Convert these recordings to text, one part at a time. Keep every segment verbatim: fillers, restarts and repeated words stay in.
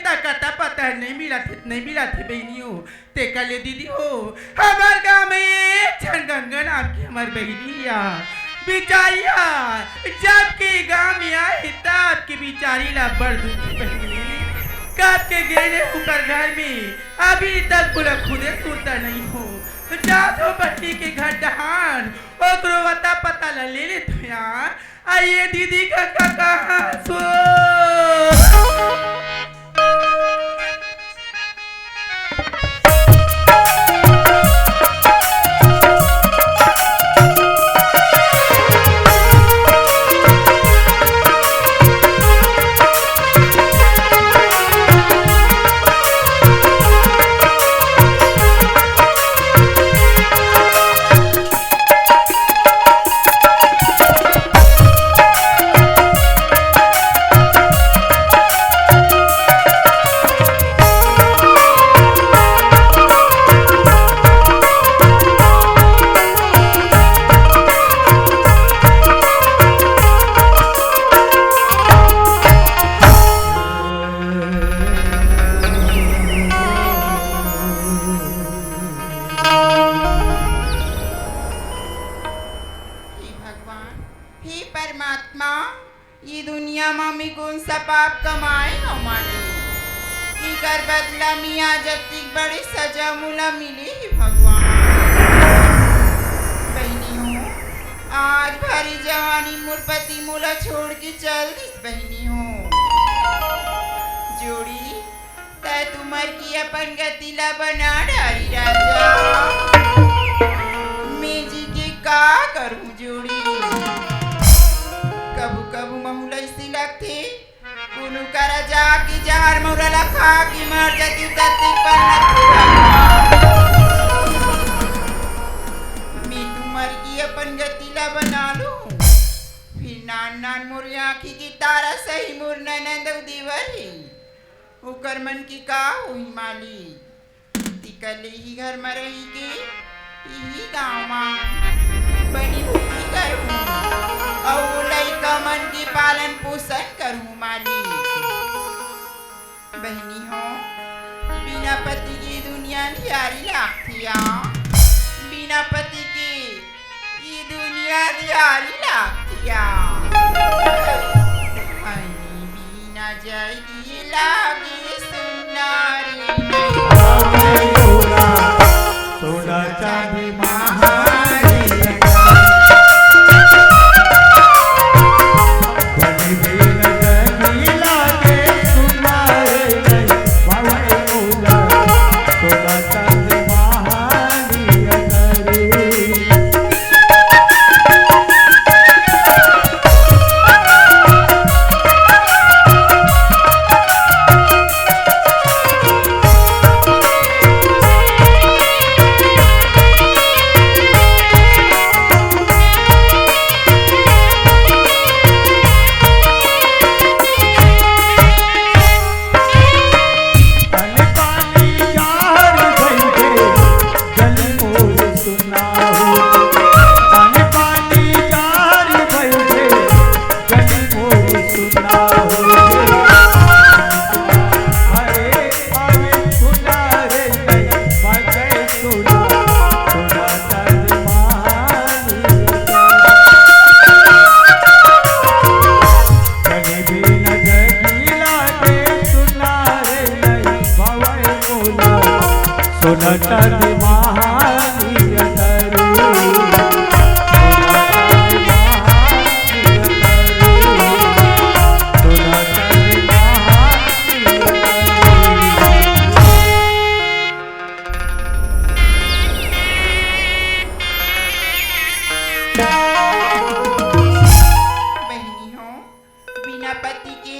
तक अता पता नहीं मिलत हे, नहीं मिलत हे बहिनी हो। तेकर ले दीदी हो, हमर गांव में एक झन गंगा नाम के हमर बहिनी या, बिचारी हा, जब के गांव में आए, तब के बिचारी ला बड़ दुख बहिनी। कब के गे हे ओकर घर में, अभी तक मोला खुदे सुरता नहीं हो। जात हो बहिनी के घर डहान, ओकरो अता पता ला ले लेत हो यार। आ ये दीदी का, का कहां सो? हे भगवान, हे परमात्मा, ये दुनिया म मैं कोन सा पाप कमाए हंव मालिक, इकर बदला में आज अतिक बड़े सजा मोला मिले हे भगवान। बहिनी हो, आज भरी जवानी मोर पति मोला छोड़ के चल दिस बहिनी हो। जोड़ी, तैं तुमर की अपन गति ला बना डारी राजा। मैं जी के का करूं जोड़ी। कभू कभू महू ला अइसे लगथे, कोनो करा जाके जहर मउरा ला खा के मर जाती, तत्ते पर लगथे। मैं तुमर की अपन गति ला बना लूं, फिर नान नान मोर आँखी के तारा सही मोर ननद अउ देवर हे। ओकर मन के का होही मालिक? तिकर ले ही घर म रही के इही गांव म बनी भूती करहूं अउ लइका मन के पालन पोषण करहूं मालिक। बहिनी हो, बिना पति के दुनिया अंधियारी लागथे या, बिना पति के ये दुनिया अंधियारी लागथे या। हनी बिना जगी लागे सुन्ना रे। सोना चांदी महारी बहिनी हो, बिना पति के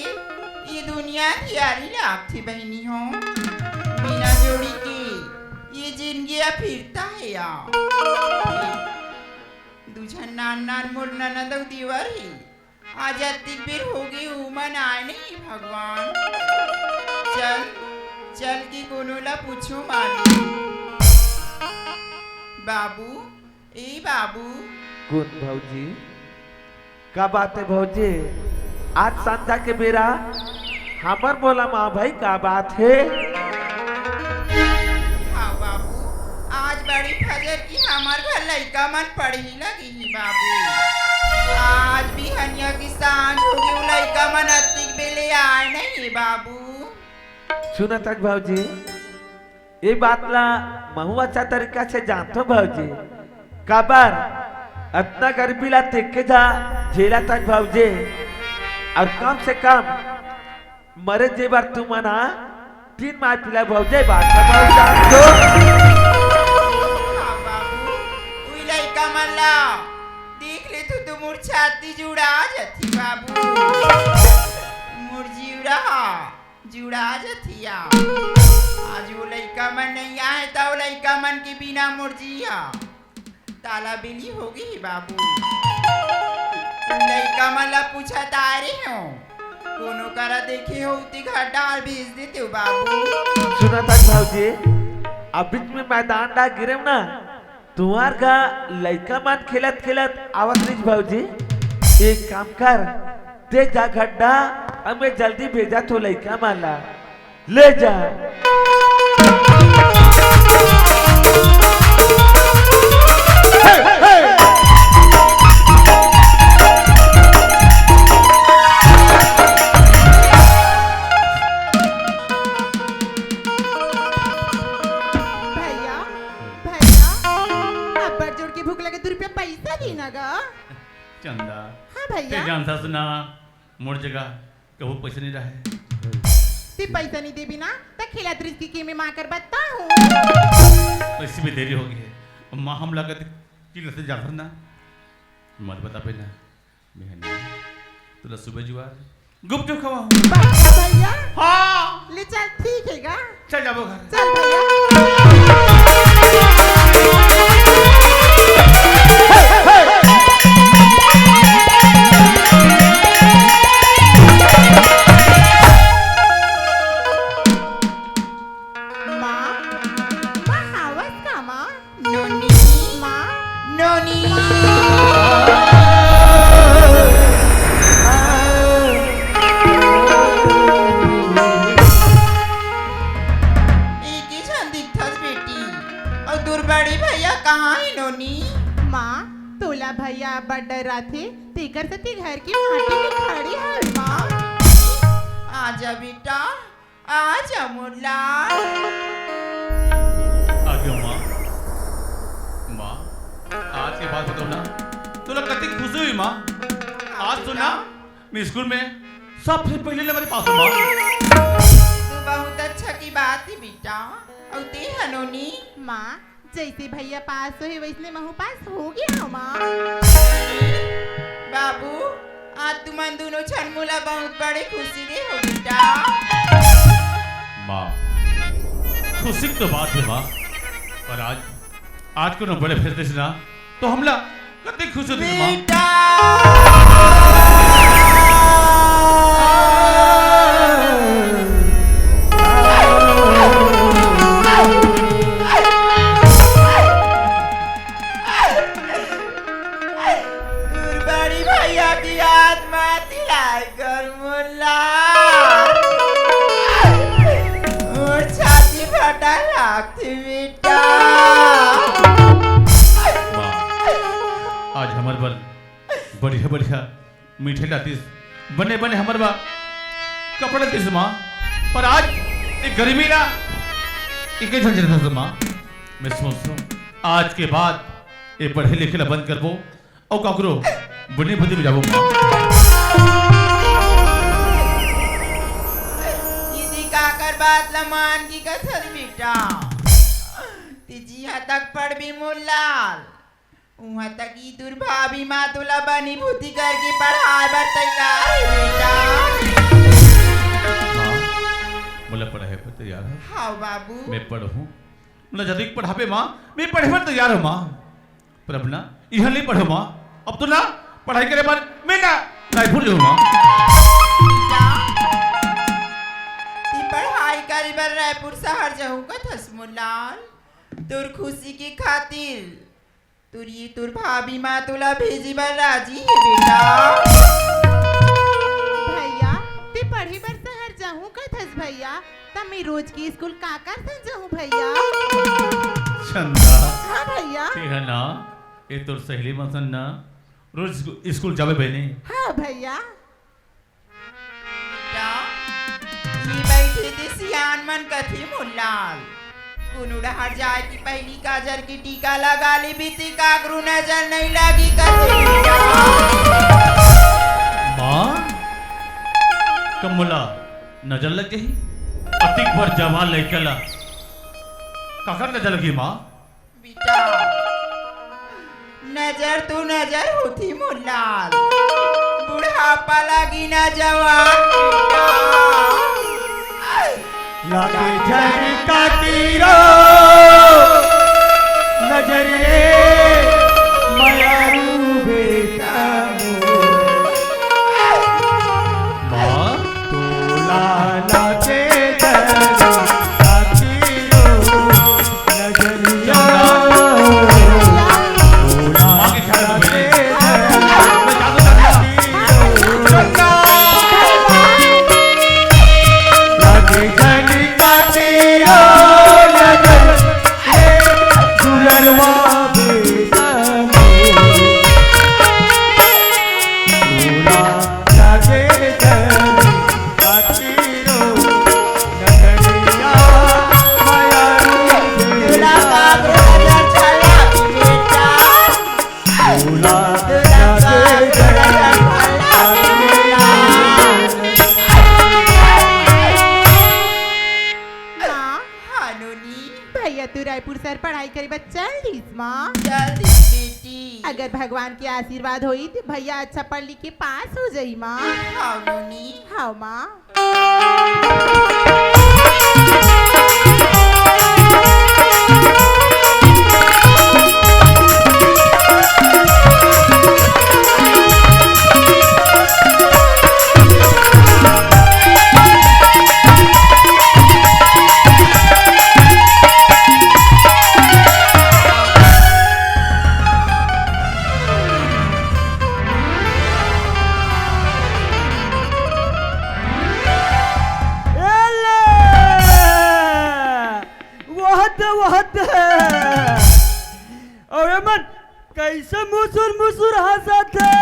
ये दुनिया अंधियारी लागथे बहिनी हो, बिना जोड़ी के ये जिनगी अफिरता हे या। दू झन नान नान मोर ननद अउ देवर हे, आज अतिक बेर होगे, उमन आए नहीं भगवान। चल, चल के कोनो ला पूछो मालिक। बाबू, ए बाबू। कोन भौजी? का बात हे भौजी? आज संझा के बेरा हमर बोला माँ भाई, का बात हे? हाँ बाबू, आज बड़ी फजर की हमर घर लइका मन पढ़ही लगी ही बाबू। आज बिहनिया की सांझ होगे, लइका मन अतिक बेले आए नहीं बाबू। सुनत हस भौजी, ए बात ला महूँ अच्छा तरीका से जानथों भौजी। काबर अतना गरीबी ला तेके झा झेलत हस भौजी, अउ कम से कम मरे जे बर तुमन हा तीन माय पिला भौजी, बात ला बहुत जानथों। हाँ बाबू, उई लइका मन ला देख लेथों तो मोर छाती जुड़ा जथे बाबू, मोर जीवरा जुड़ा जथिया। आज वो लइका मन नइ आहे, त वो लइका मन के बिना मोर जिया ताला बिली होगे ही बाबू। लइका मन ला पूछत आय रहे हों, कोनो करा देखे हों, उती घर डाल भेज देतेव बाबू। सुनत हस भौजी, अब बीच में मैदान डाल गिरेव ना, तुँहर घर लइका मन खेलत खेलत आवत रहिस भौजी। एक काम कर, ते जा घर डाल, अब मैं जल्दी भेजथों लइका मन ला, ले जा। भैया, भैया, अब्बड़ जोर के भूख लगे, दू रुपया पइसा दे ना गा। चंदा, हाँ भैया। ते जानथस ना, मोर जगह कहूँ पइसा नइ रहे। ते पइसा नइ देबे ना, त खेलत रहिस कि के में माँ कर बताहूँ। तो इसी में देरी होगे हे। माँ हमला कदे चिल्लाथे जानथस ना, मत बताबे ना। मैं हा ना, तोला सुबह जुआर गुपचुप खवाहूँ। बस भैया। हाँ। ले चल, ठीक हे गा। चल जाबो घर। चल भैया। माँ, माँ, हावस का माँ? नोनी। माँ। नोनी। एके झन दिखथस बेटी, अउ तोर बड़े भैया कहाँ हे नोनी? माँ, तोला भैया अब्बड़ डराथे, तेकर सेती घर के माटी में खड़े हस माँ। आजा बेटा, आजा मोर लाल। आगे माँ। माँ, आज के बाद बताओ ना, तोला कतिक खुशी होही माँ। आज तो ना, मैं स्कूल में सबसे पहले नंबर पास हों माँ। तो बहुत अच्छा की बात हे बेटा। अउ ते ह नोनी? माँ, जइसे भैया पास होहे, वइसने महूँ पास होगे हँव माँ। बाबू, आज तुमन दूनों झन मोला बहुत बड़े खुशी दे हो बेटा। माँ, खुशी के तो बात हे माँ, पर आज, आज कोनो बड़े फैसले से ना, तो हमला कतेक खुशी होथे माँ। बेटा। तोर बड़ी भैया के आत्मा तिलाय कर मोला। मोर छाती फटा लागथे बेटा। माँ, आज हमर बर बढ़िया बढ़िया मिठाई लातिस, बने बने हमर बर कपड़ा दिस माँ, पर आज ए गरीबी ला एके झन झेलत हस माँ। मैं सोचथों आज के बाद ए पढ़े लिखे ला बंद करबो अउ काकरो बने भुती में जाबो माँ। दीदी काकर बात ला मान के कथस बेटा, ते जिहाँ तक पढ़बे मोर लाल, उहाँ तक ई तोर भाभी माँ तोला बनी भूती करके पढ़ाय बर तैयार हे बेटा। माँ, मोला पढ़ाय बर तैयार हस? हाँ बाबू। मैं पढ़हूँ, मोला जतिक पढ़ाबे माँ, मैं पढ़े बर तैयार हँव माँ। पर अब ना, इहाँ नइ पढ़हूँ माँ, अब तो ना पढ़ाई करे बर मैं ना रायपुर जाहूँ माँ। बेटा, ते पढ़ाई करे बर रायपुर शहर जाहूँ कथस मोर लाल? तोर खुशी के खातिर तोर ये तोर भाभी माँ तोला भेजे बर राजी हे बेटा। भैया, ते पढ़े बर शहर जाहूँ भैया, त मैं रोज के स्कूल काकर संग जाहूँ भैया? चंदा, हाँ भैया। ते ह ना, ए तोर सहेली मन संग ना, रोज स्कू-, स्कूल जाबे बहिनी? हाँ भैया। बेटा, ये बइठे ते सियान मन कथे मोर लाल, कोनो डहर जाए के पहिली काजर के टीका लगा लेबे ते काकरो नजर नइ लागी कथे बेटा। माँ, कब मोला नजर लग गई? अतिक भर जवान लइका ला काकर नजर लगी माँ? बेटा, नजर तो नजर होथे मोर लाल, बुढ़ापा लागी ना जवान बेटा। लागे झन काटी रो नजर रे, मयारू बेटा मोर। माँ? तोला लागे झन काटी रो नजरिया। माँ के ख्याल में। लागे झन काटी रो नजर, ए दुलरवा बेटा मोर। तोला लागे झन काटी रो नजरिया, मयारू बेटा। माँ, हाँ, नोनी। भैया, तू रायपुर शहर पढ़ाई करे बर चल दिस, माँ। चल दिस, बेटी। अगर भगवान के आशीर्वाद होई, त भैया अच्छा पढ़ लिख के पास हो जाई, माँ। हाँ, नोनी। हाँ, माँ। ए ले! वहत, वहत। अउ एमन कइसे मुसुर मुसुर हंसत हे?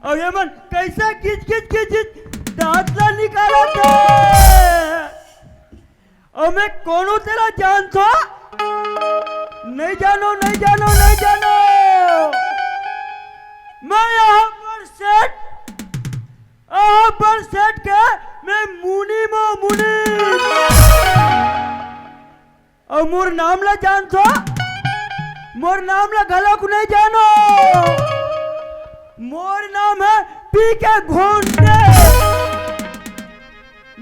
अउ एमन कइसे किच किच किच किच दांत ला निकालत हे? अउ मैं कोनो तेला जानथों? नहीं जानो, नहीं जानो, नहीं जानो। मैं यहाँ पर सेठ, यहाँ पर सेठ के मैं मुनि मो मुनि। अउ मोर नाम ला जानथो? मोर नाम ला घलोक नहीं जानो। मोर नाम है पी के घोंडे।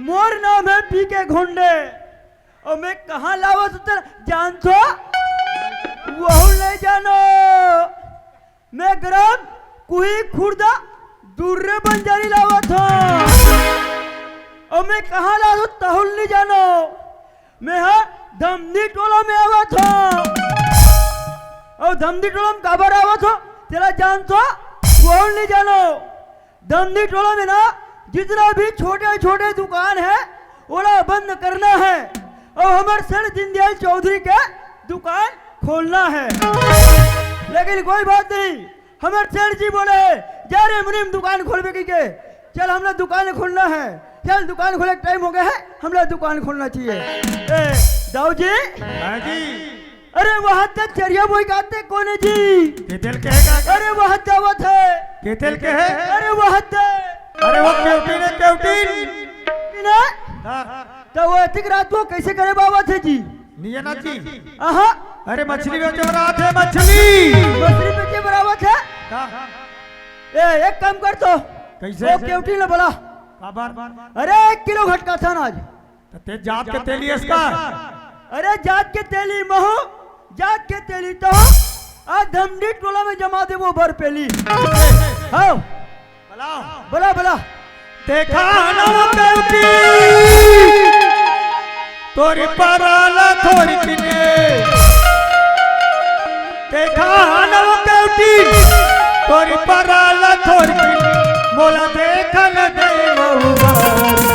मोर नाम है पी के घोंडे। अउ मैं कहाँ लावत हों तेला जानथो? वहू नहीं जानो। मैं ग्राम कुही खुर्दा दुर्रे बंजारी लावत हों। अउ मैं कहाँ लावत हों तहूँ ल नहीं जानो। मैं हा धमदी टोला में आवत हों। अउ धमदी टोला में काबर आवत हों तेला जानथो? वहू ल नहीं जानो। धमदी टोला में ना जितना भी छोटे छोटे दुकान है ओला बंद करना है। अउ हमर सेठ दीनदयाल चौधरी के दुकान खोलना है। लेकिन कोई बात नहीं, हमर सेठ जी बोले हे, "जा रे मुनीम, दुकान खोलबे कहिके, चल, हमला दुकान खोलना है, चल, दुकान खोले के टाइम हो गया है, हमला दुकान खोलना चाहिए।" ए, दाऊ जी। हाँ जी। अरे, वहत चरिया बोई काते कोने जी? केतेल के हे का? अरे, वहत आवत हे। केतेल के हे? अरे, वहत। अरे, वो केवटी ने, केवटी। ने? हाँ। त वो अतिक रात को कइसे करे बर आवत हे जी? निये ना जी। आहा। अरे मछली बेचे बर आथे, मछली। मछली बेचे बर आवत हे? का? ए, एक काम कर तो। कइसे? वो केवटी ल बला। काबर? अरे एक किलो घटका था ना आज। त ते जात के तेली अस का? अरे जात के तेली महू, जात के तेली तो। आज धमदी टोला में जमा देबो बर पेली। हाँ। बलाओ। बला, बला। देखा नव केवटी, तोरी पराला थोरी किने। देखा नव केवटी, तोरी पराला थोरी किने। मोला देखन दे महुआ।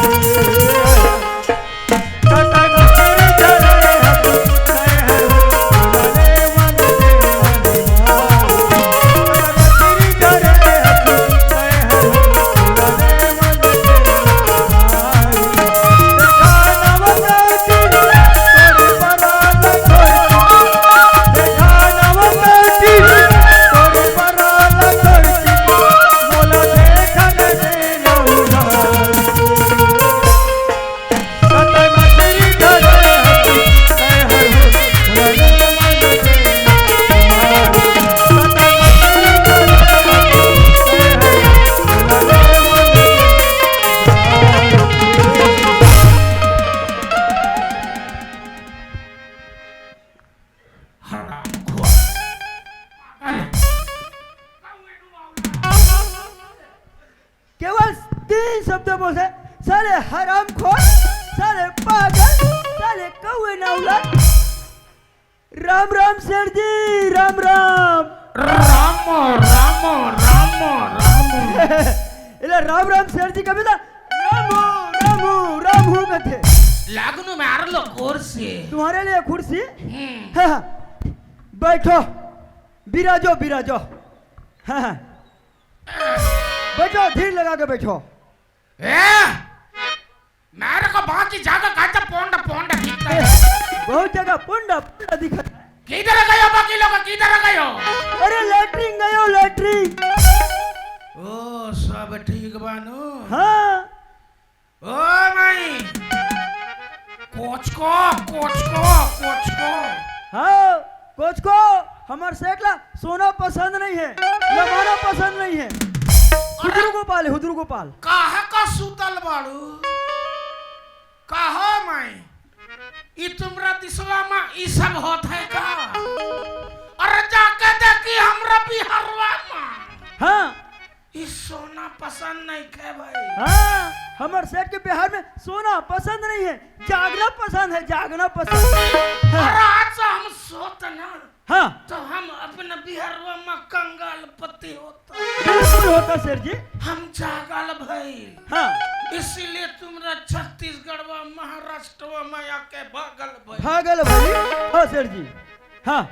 हरामखोर, साले पागल, साले कौवे नावला। राम राम सेठ जी, राम राम। राम राम राम राम। एला राम राम सेठ जी कबे ता रामू रामू रामू कथे। लागनू मार लो कुर्सी। तुम्हारे लिए कुर्सी? हम्म। हाँ, हाँ। बैठो, बिराजो, बिराजो। हाँ, हाँ। बैठो, धीर लगा के बैठो। ए, मेरे को बहुत ही ज्यादा कहता पोंडा पोंडा दिखता है। बहुत ज्यादा पोंडा पोंडा दिखता है। किधर गयो बाकी लोग, किधर गयो? अरे लेटरिन गयो, लेटरिन। ओ, सब ठीक बानू? हाँ। ओ माई, कोचको, कोचको, कोचको। हाँ, कोचको, हमर सेठ ला सोना पसंद नहीं है, जमाना पसंद नहीं है। हुजरू गोपाल, हुजरू गोपाल। काहे का सूतल बाड़ू? कहो माई, ई तुमरा दिसवा मा ई सब होत है का? अरे जाके देखी हमरा बिहरवा मा। हाँ। ई सोना पसंद नहीं खे भाई। हाँ, हमर सेठ के बिहार में सोना पसंद नहीं है, जागना पसंद है, जागना पसंद। और आज हम सोत ना, हाँ। तो हम अपना बिहरवा मा कंगाल पति होता। बिल्कुल होता सेठ जी। हम जागल भइल। हाँ। इसीलिए तुमरा छत्तीसगढ़वा महाराष्ट्रवा मा आके भागल भइल। भागल भइल। हाँ सेठ जी। हाँ।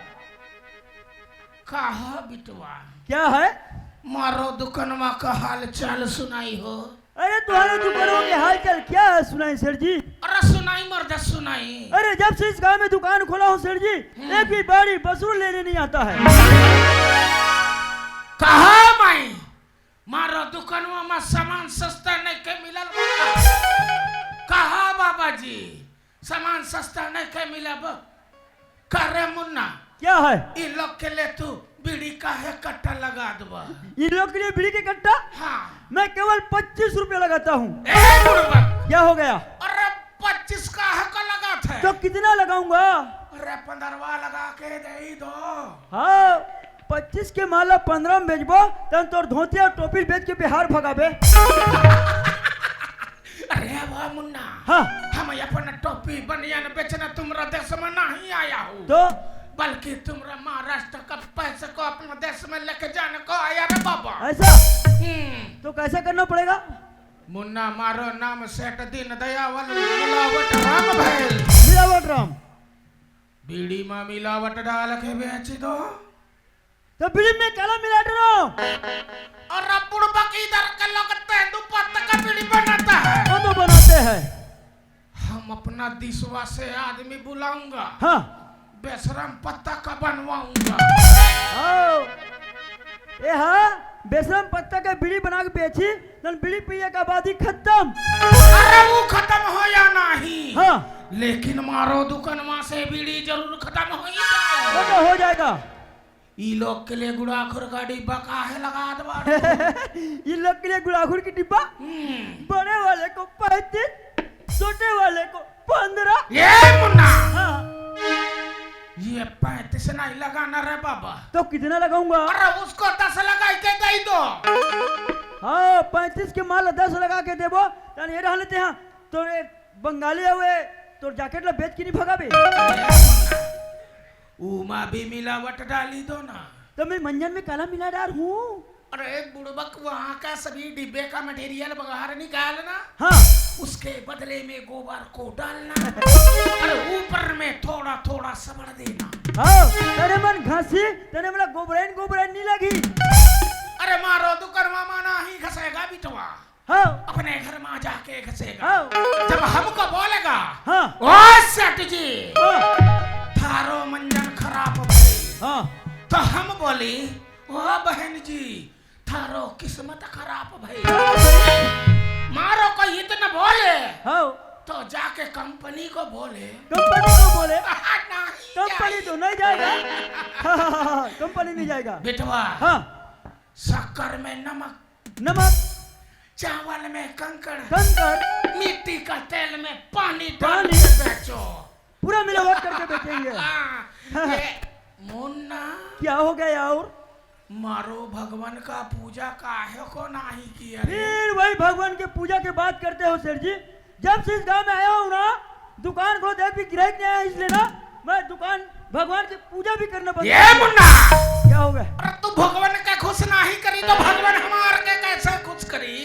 कहा बिटवा? क्या है? मारो दुकनवा का हाल चाल सुनाई हो। अरे तुम्हारे दुकानों के हाल चाल क्या है सुनाई सेठ जी? अरे सुनाई मर्द सुनाई। अरे जब से इस गांव में दुकान खोला हूँ सेठ जी, हम्म। एक भी बाड़ी बसरू लेने नहीं आता है। कहा माई, मारो दुकानवा मा सामान सस्ता नहीं के मिलल बा। कहा बाबा जी, सामान सस्ता नहीं के मिलल बा। करे मुन्ना, क्या है? ई लोग के ले तू बीड़ी काहे कट्टा लगा दबा? इन लोग के लिए बीड़ी के कट्टा? हाँ। मैं केवल पच्चीस रुपया लगाता हूँ। ए बुड़बक। क्या हो गया? अरे पच्चीस काहे का लगात है? तो कितना लगाऊंगा? अरे पंद्रहवा लगा के दे ही दो। हाँ, पच्चीस के माला पंद्रह में बेचबो, तन तोर धोती और टोपी बेच के बिहार भगाबे। अरे वाह मुन्ना। हाँ। हम अपन टोपी बनियान बेचना तुमरा देश में नहीं आया हूँ। तो? बल्कि तुमरा महाराष्ट्र का पैसे को अपना देश में लेके जाने को आया रे बाबा। ऐसा? हम्म। तो कैसा करना पड़ेगा? मुन्ना मारो नाम सेठ दीन दयावल मिलावट राम भैल। मिलावट राम। बीड़ी में मिलावट डाल के बेच दो। तो बीड़ी में काला मिला डरो। और अब बुड़बक इधर के लोग तेंदू पत्ता का बीड़ी बनाता है। वो तो बनाते हैं। हम अपना दिसवा से आदमी बुलाऊंगा। हाँ। बेशरम पत्ता का बनवाऊंगा। आओ। ए हाँ, बेशरम पत्ता का बीड़ी बना के बेची, तन बीड़ी पिए का बाद ही खत्म। अरे वो खत्म हो या नहीं। हाँ। लेकिन मारो दुकानवा से बीड़ी जरूर खत्म हो ही जाए। वो तो हो जाएगा। ई लोग के लिए गुड़ाखुर का डिब्बा काहे लगा दबा? ई लोग के लिए गुड़ाखुर की डिब्बा? हम्म। बड़े वाले को पैंतीस, छोटे वाले को पंद्रह। ये मुन्ना। हाँ। ये पैंतीस नहीं लगाना रे बाबा। तो कितना लगाऊंगा? अरे उसको दस लगा के दे दो। हाँ, पैंतीस के माल दस लगा के देबो। तन ये रह लेते हैं। तो ये बंगाली हवे, तोर जैकेट ला बेच के नहीं भगाबे? उमा भी मिलावट डाली दो ना। तो मैं मंजन में काला मिला डार हूँ। अरे बुड़बक, वहाँ का सभी डिब्बे का मटेरियल बाहर निकालना। हाँ। उसके बदले में गोबर को डालना। अरे ऊपर में थोड़ा थोड़ा सबर देना। हाँ, तने मन घासी, तने मन गोबरैन, गोबरैन नहीं लगी। अरे मारो दुकर मामा ना ही घसेगा बिटवा। हाँ। अपने घर में जाके घसेगा। हाँ। जब हमको बोलेगा, हाँ। "ओ सेठ जी, हाँ। थारो मंजन खराब भई।" हाँ। तो हम बोली, "ओ बहन जी, थारो किस्मत खराब भई।" मारो को इतना बोले, हाँ। तो जाके कंपनी को बोले। कंपनी को बोले? नहीं कंपनी जाए। तो नहीं जाएगा। हाँ, हाँ, हाँ, हाँ, कंपनी नहीं जाएगा। बेटवा, हाँ। शक्कर में नमक नमक। चावल में कंकड़। कंकड़। मिट्टी का तेल में पानी डाल पानी। के बेचो। पूरा मिलावट करके बेचेंगे। हाँ, ये मुन्ना। क्या हो गया और? मारो भगवान का पूजा काहे को नहीं किया रे? फिर वही भगवान के पूजा के बात करते हो सेठ जी। जब से इस गांव में आया हूँ ना, दुकान खोलो, जब भी गिराहक नहीं आया, इसलिए ना मैं दुकान, भगवान की पूजा भी करना बंद ये कर दिया। मुन्ना! क्या हो गया? अरे, तू भगवान का खुश नहीं करी तो भगवान हमार के कैसे खुश करी?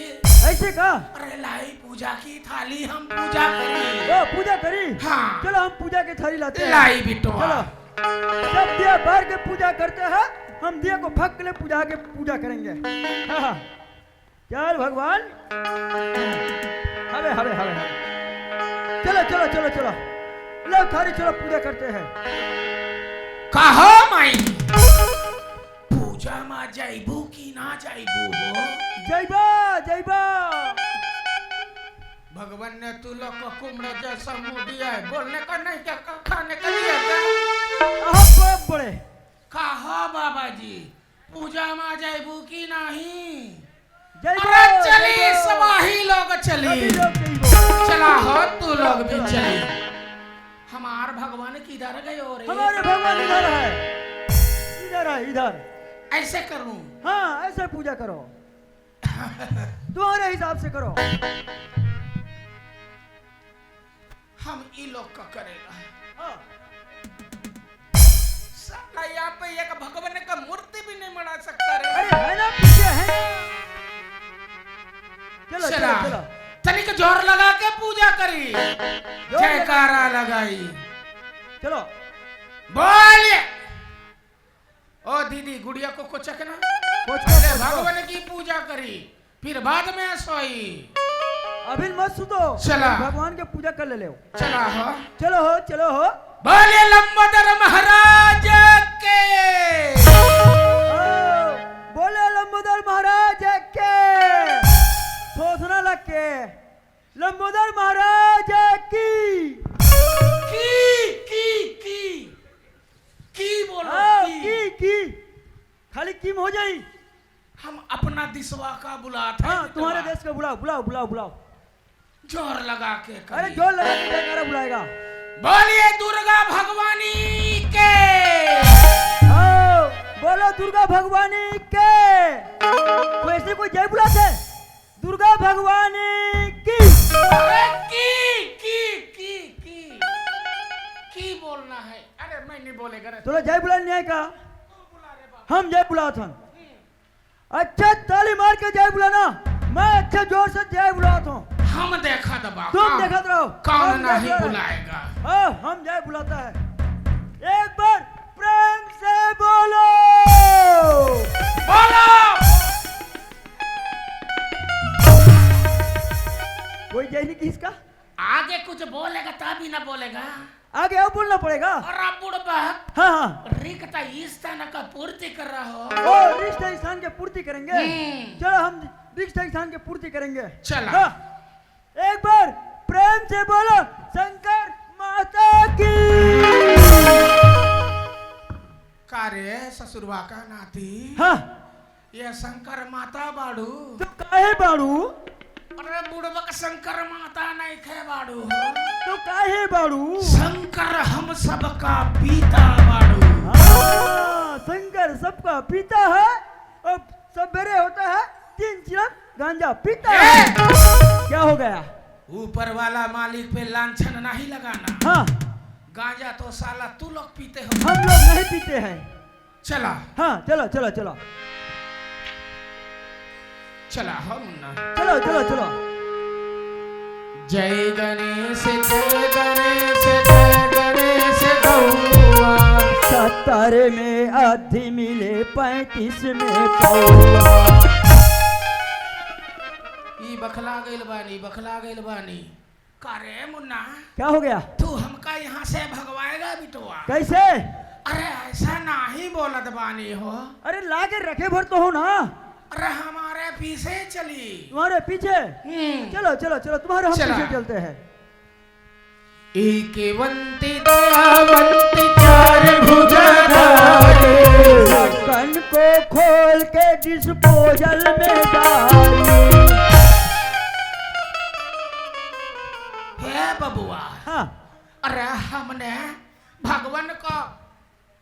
ऐसे का? अरे, लाई पूजा की थाली, हम पूजा करी। ओ, पूजा करी? हाँ। चलो, हम पूजा की थाली लाते हैं। लाई बिटवा। चलो, सब दिया बार के पूजा करते हैं, हम दिया को फक ले पूजा के पूजा करेंगे। हाँ, हाँ। चल भगवान, हवे, हवे, हवे, हवे। चलो, चलो, चलो, चलो, लो थारी, चलो पूजा करते हैं। कहो माई, पूजा मा जाइबू कि ना जाइबू हो? जाइबा, जाइबा। भगवान ने तू लोग को कुमड़ा जैसा मुंह दिया है, बोलने का नहीं क्या, खाने का दिया क्या? अहो बाप बड़े। कहा बाबा जी, पूजा मा जाइबू कि नहीं? जाइबो, अरे चली, जाइबो। सबाही लोग चली। सभी लोग जाइबो। चला हो, तू लोग भी चली। हमार भगवान किधर गयो रे? हमारे भगवान इधर है, इधर है, इधर। ऐसे करूं? हाँ, ऐसे पूजा करो। तुम्हारे हिसाब से करो। हम ई लोग का करेगा। हाँ। साला यहाँ पे एक भगवान का मूर्ति भी नहीं बना सकता रे। अरे है ना, पीछे है ना। चलो, चला। चलो, चलो। तनिक जोर लगा के पूजा करी। जोर लगा। जयकारा लगाई। चलो। बोलिए। ओ दीदी, गुड़िया को कोचकना। कोचको, पहले कोचको। भगवान की पूजा करी, फिर बाद में सोई। अभी मत सुतो। चला। भगवान के पूजा कर ले लेव। चला हो। चलो हो, चलो हो। बोले लंबोदर महाराज के। ओ, बोले लंबोदर महाराज के। थोथना लग के। लंबोदर महाराज की। की, की, की। की बोलो, हाँ, की। की, की। खाली की में हो जाई। हम अपना दिसवा का बुलात है, हाँ, तुम्हारे देश का बुलाओ, बुलाओ, बुलाओ, बुलाओ। जोर लगा के करी। अरे, जोर लगा के जयकारा बुलाएगा। बोलिए दुर्गा भगवानी के। हाँ, बोलो दुर्गा भगवानी के। कोई ऐसे कोई जय बुलाते हैं? दुर्गा भगवानी की। अरे की, की, की, की। की बोलना है? अरे मैं नहीं बोलेगा रे। तोला जय बुलाना नहीं आय का? तू बुला रे बाबा। हम जय बुलात हन। हम्म। अच्छा ताली मार के जय बुलाना। मैं अच्छे जोर से जय बुलात हूँ। हम देखत बा, तुम कौन, देखत रहो। कौन हम नहीं देखत रहो। बुलाएगा? हाँ, हम जय बुलाता है। एक बार प्रेम से बोलो। बोलो। कोई जय नहीं किसका? आगे कुछ बोलेगा तभी ना बोलेगा। आगे और बोलना पड़ेगा। अरे बुड़बक। हाँ, हाँ। रिक्त स्थान का पूर्ति कर रहा हो। ओ, रिक्त स्थान के पूर्ति करेंगे। हम्म। चलो, हम रिक्त स्थान के पूर्ति करेंगे। चला। हाँ। एक बार प्रेम से बोलो, शंकर माता की। का रे ससुरवा का नाती? हाँ। ये शंकर माता बाड़ू? तो काहे बाड़ू? अरे बुड़बक, शंकर माता नहीं खे बाड़ू। तो काहे बाड़ू? शंकर हम सबका पिता बाड़ू। हाँ, शंकर सबका पिता है। अब सवेरे होता है, तीन चिलम गांजा पीता है। ए! क्या हो गया? ऊपर वाला मालिक पे लांछन नहीं लगाना। हाँ। गांजा तो साला तू लोग पीते हो। हम लोग नहीं पीते हैं। चला। हाँ, चलो, चलो, चलो। चला हो मुन्ना। चलो, चलो, चलो। जय गणेश, जय गणेश, जय गणेश गौआ। सत्तर में अद्धी मिले, पैंतीस में पौआ। ई बखला गइल बानी, बखला गइल बानी। का रे मुन्ना? क्या हो गया? तू हमका यहाँ से भगवाएगा बिटवा? कैसे? अरे ऐसा नाही बोलत बानी हो। अरे लागे रखे भर तो हो ना। अरे हमारे पीछे चली। तुम्हारे पीछे? हम्म। चलो, चलो, चलो, तुम्हारे हम चला। पीछे चलते हैं। एकवंती दयावंती चार भुजाधारी। ढक्कन को खोल के डिस्पोजल में डाली। हे बबुआ। हाँ। अरे हमने भगवान को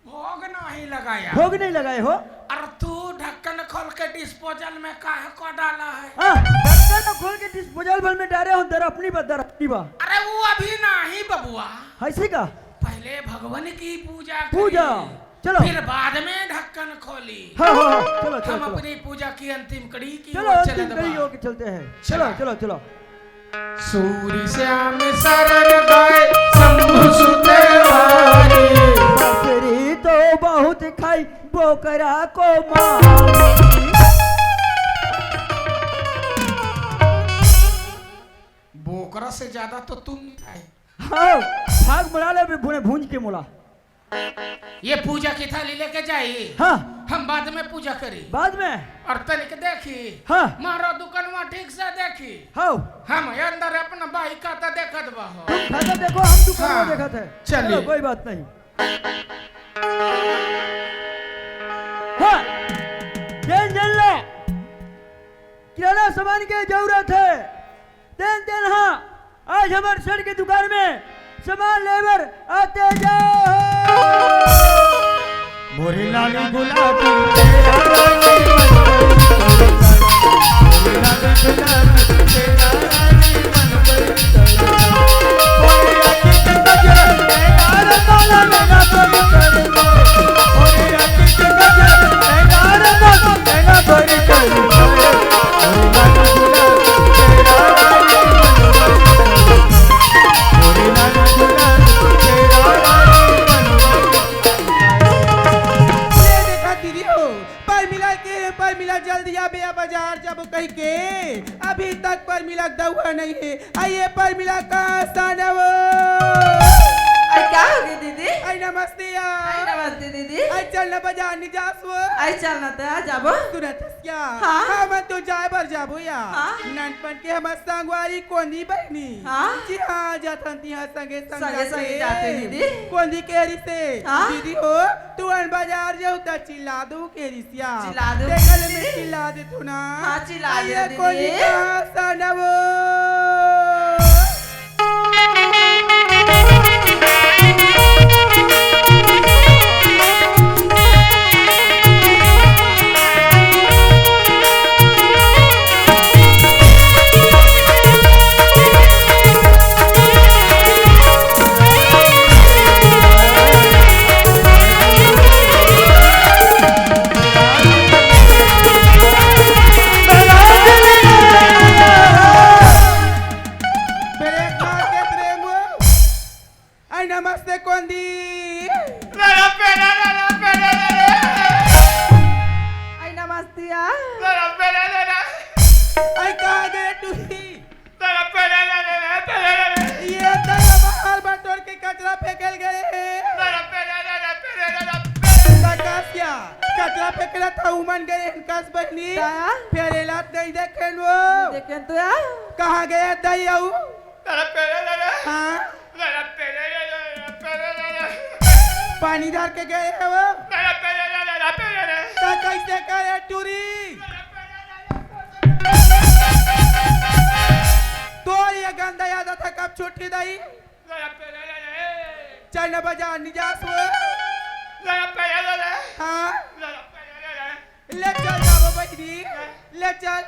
भोग नहीं लगाया। भोग नहीं लगाए हो? अरे तू ढक्कन खोल के डिस्पोजल में काहे को डाला है? हाँ, ढक्कन ला खोल के डिस्पोजल बल में डारे हो, दरपनी बा, दरपनी बा। अरे वो अभी नाही बबुआ। ऐसे का? पहले भगवान की पूजा पूजा। करी, चलो। फिर बाद में ढक्कन खोली। हाँ, हाँ, हाँ, चलो, चलो, हम चलो। अपनी पूजा की अंतिम कड़ी की चलो, ओर अंतिम चलत कड़ी बा। ओर के चलते हैं। चलो, चलो। चलो, चलो। सूरी श्याम शरण गए शंभु सुत वारी। बकरी तो बहुत खाई, बोकरा को मारी। बोकरा से ज्यादा तो तुम खाए। हाँ, भाग मरा ले, अभी भुने भूंज के मोला। ये पूजा की थाली लेके जाई। हाँ। हम बाद में पूजा करी। बाद में? और तनिक देखी। हाँ। मारो दुकानवा ठीक से देखी। हाँ। हम अंदर अपना बाई खाता देखत बा हो। तुम खाता देखो, हम दुकानवा हाँ। देखत है। चलिए। चलो, कोई बात नहीं। हाँ। जेन जेन ला किराना सामान के जरूरत है, तेन तेन हा आज हमर सेठ के दुकान में सामान लेबर आते जाओ। मोरी लाली गुलाबी तेरा रानी मन बरसाए। मोरी लाली गुलाबी तेरा रानी मन बरसाए। मोरी आँखी के कजरा तेरा रताला मेरा बरसाए। मोरी आँखी के कजरा तेरा रताला मेरा बरसाए। ये देखा दीदी हो, परमिला के, परमिला जल्दी आबे, आ बाजार जाबो कहि के, अभी तक परमिला दउहा नहीं है। अई ये परमिला कहाँ सन वो? अई का होगे दीदी? अई नमस्ते यार। अई नमस्ते दीदी। अई चल ना बाजार नहीं जास वो। अई चल ना त आ जाबो। सुनत हस क्या? हाँ। हाँ, मैं तो जाए बर जाबो यार। हाँ। ननपन के हमर संगवारी कोनी बहिनी। हाँ। जी हाँ, जाथन तिहाँ संगे संग संगे जाथे। संगे जाथे दीदी। कोनी के रिसे। हाँ। दीदी हो, तुमन बाजार जाहू त चिल्ला दू के रिसिया। चिल्ला दू तेकर ले मैं दीदी। चिल्ला देथों ना। हाँ, चिल्ला अई दे ये दीदी। कोनी कहाँ सन वो? ब्रेक मार के ब्रेक वो। अई नमस्ते कोंदी। लड़ा पेड़ा, लड़ा पेड़ा, लड़ा। अई नमस्ते आ। लड़ा पेड़ा, लड़ा। अई कहाँ गे टूरी? लड़ा पेड़ा, लड़ा, लड़ा, लड़ा, लड़ा। ये तो बाहर बटोर के कचरा फेंकल गए हैं। लड़ा पेड़ा, लड़ा, पेड़ा, लड़ा, पेड़ा। तकासिया, कचरा फेंकला था उमन गए हैं कस बहिनी। ताया? फेर एला नहीं देखेन वो। नहीं देखेन तो या? कहाँ गए दई आऊ? लड़ा पेड़ा, लड़ा। हाँ? लड़ा पेड़ा, लड़ा, लड़ा, पेड़ा, लड़ा। पानी धर के गए हैं वो। लड़ा पेड़ा, लड़ा, लड़ा, पेड़ा, लड़ा। त कैसे करे टूरी? लड़ा पेड़ा, लड़ा, पेड़ा, लड़ा। तोर ये गंदा आदत ह कब छूटही दई? लड़ा पेड़ा, लड़ा, ए। चल ना बाजार नहीं जास वो। लड़ा पेड़ा, लड़ा। हाँ? लड़ा पेड़ा, लड़ा। ले चल जाबो बहिनी, ले चल।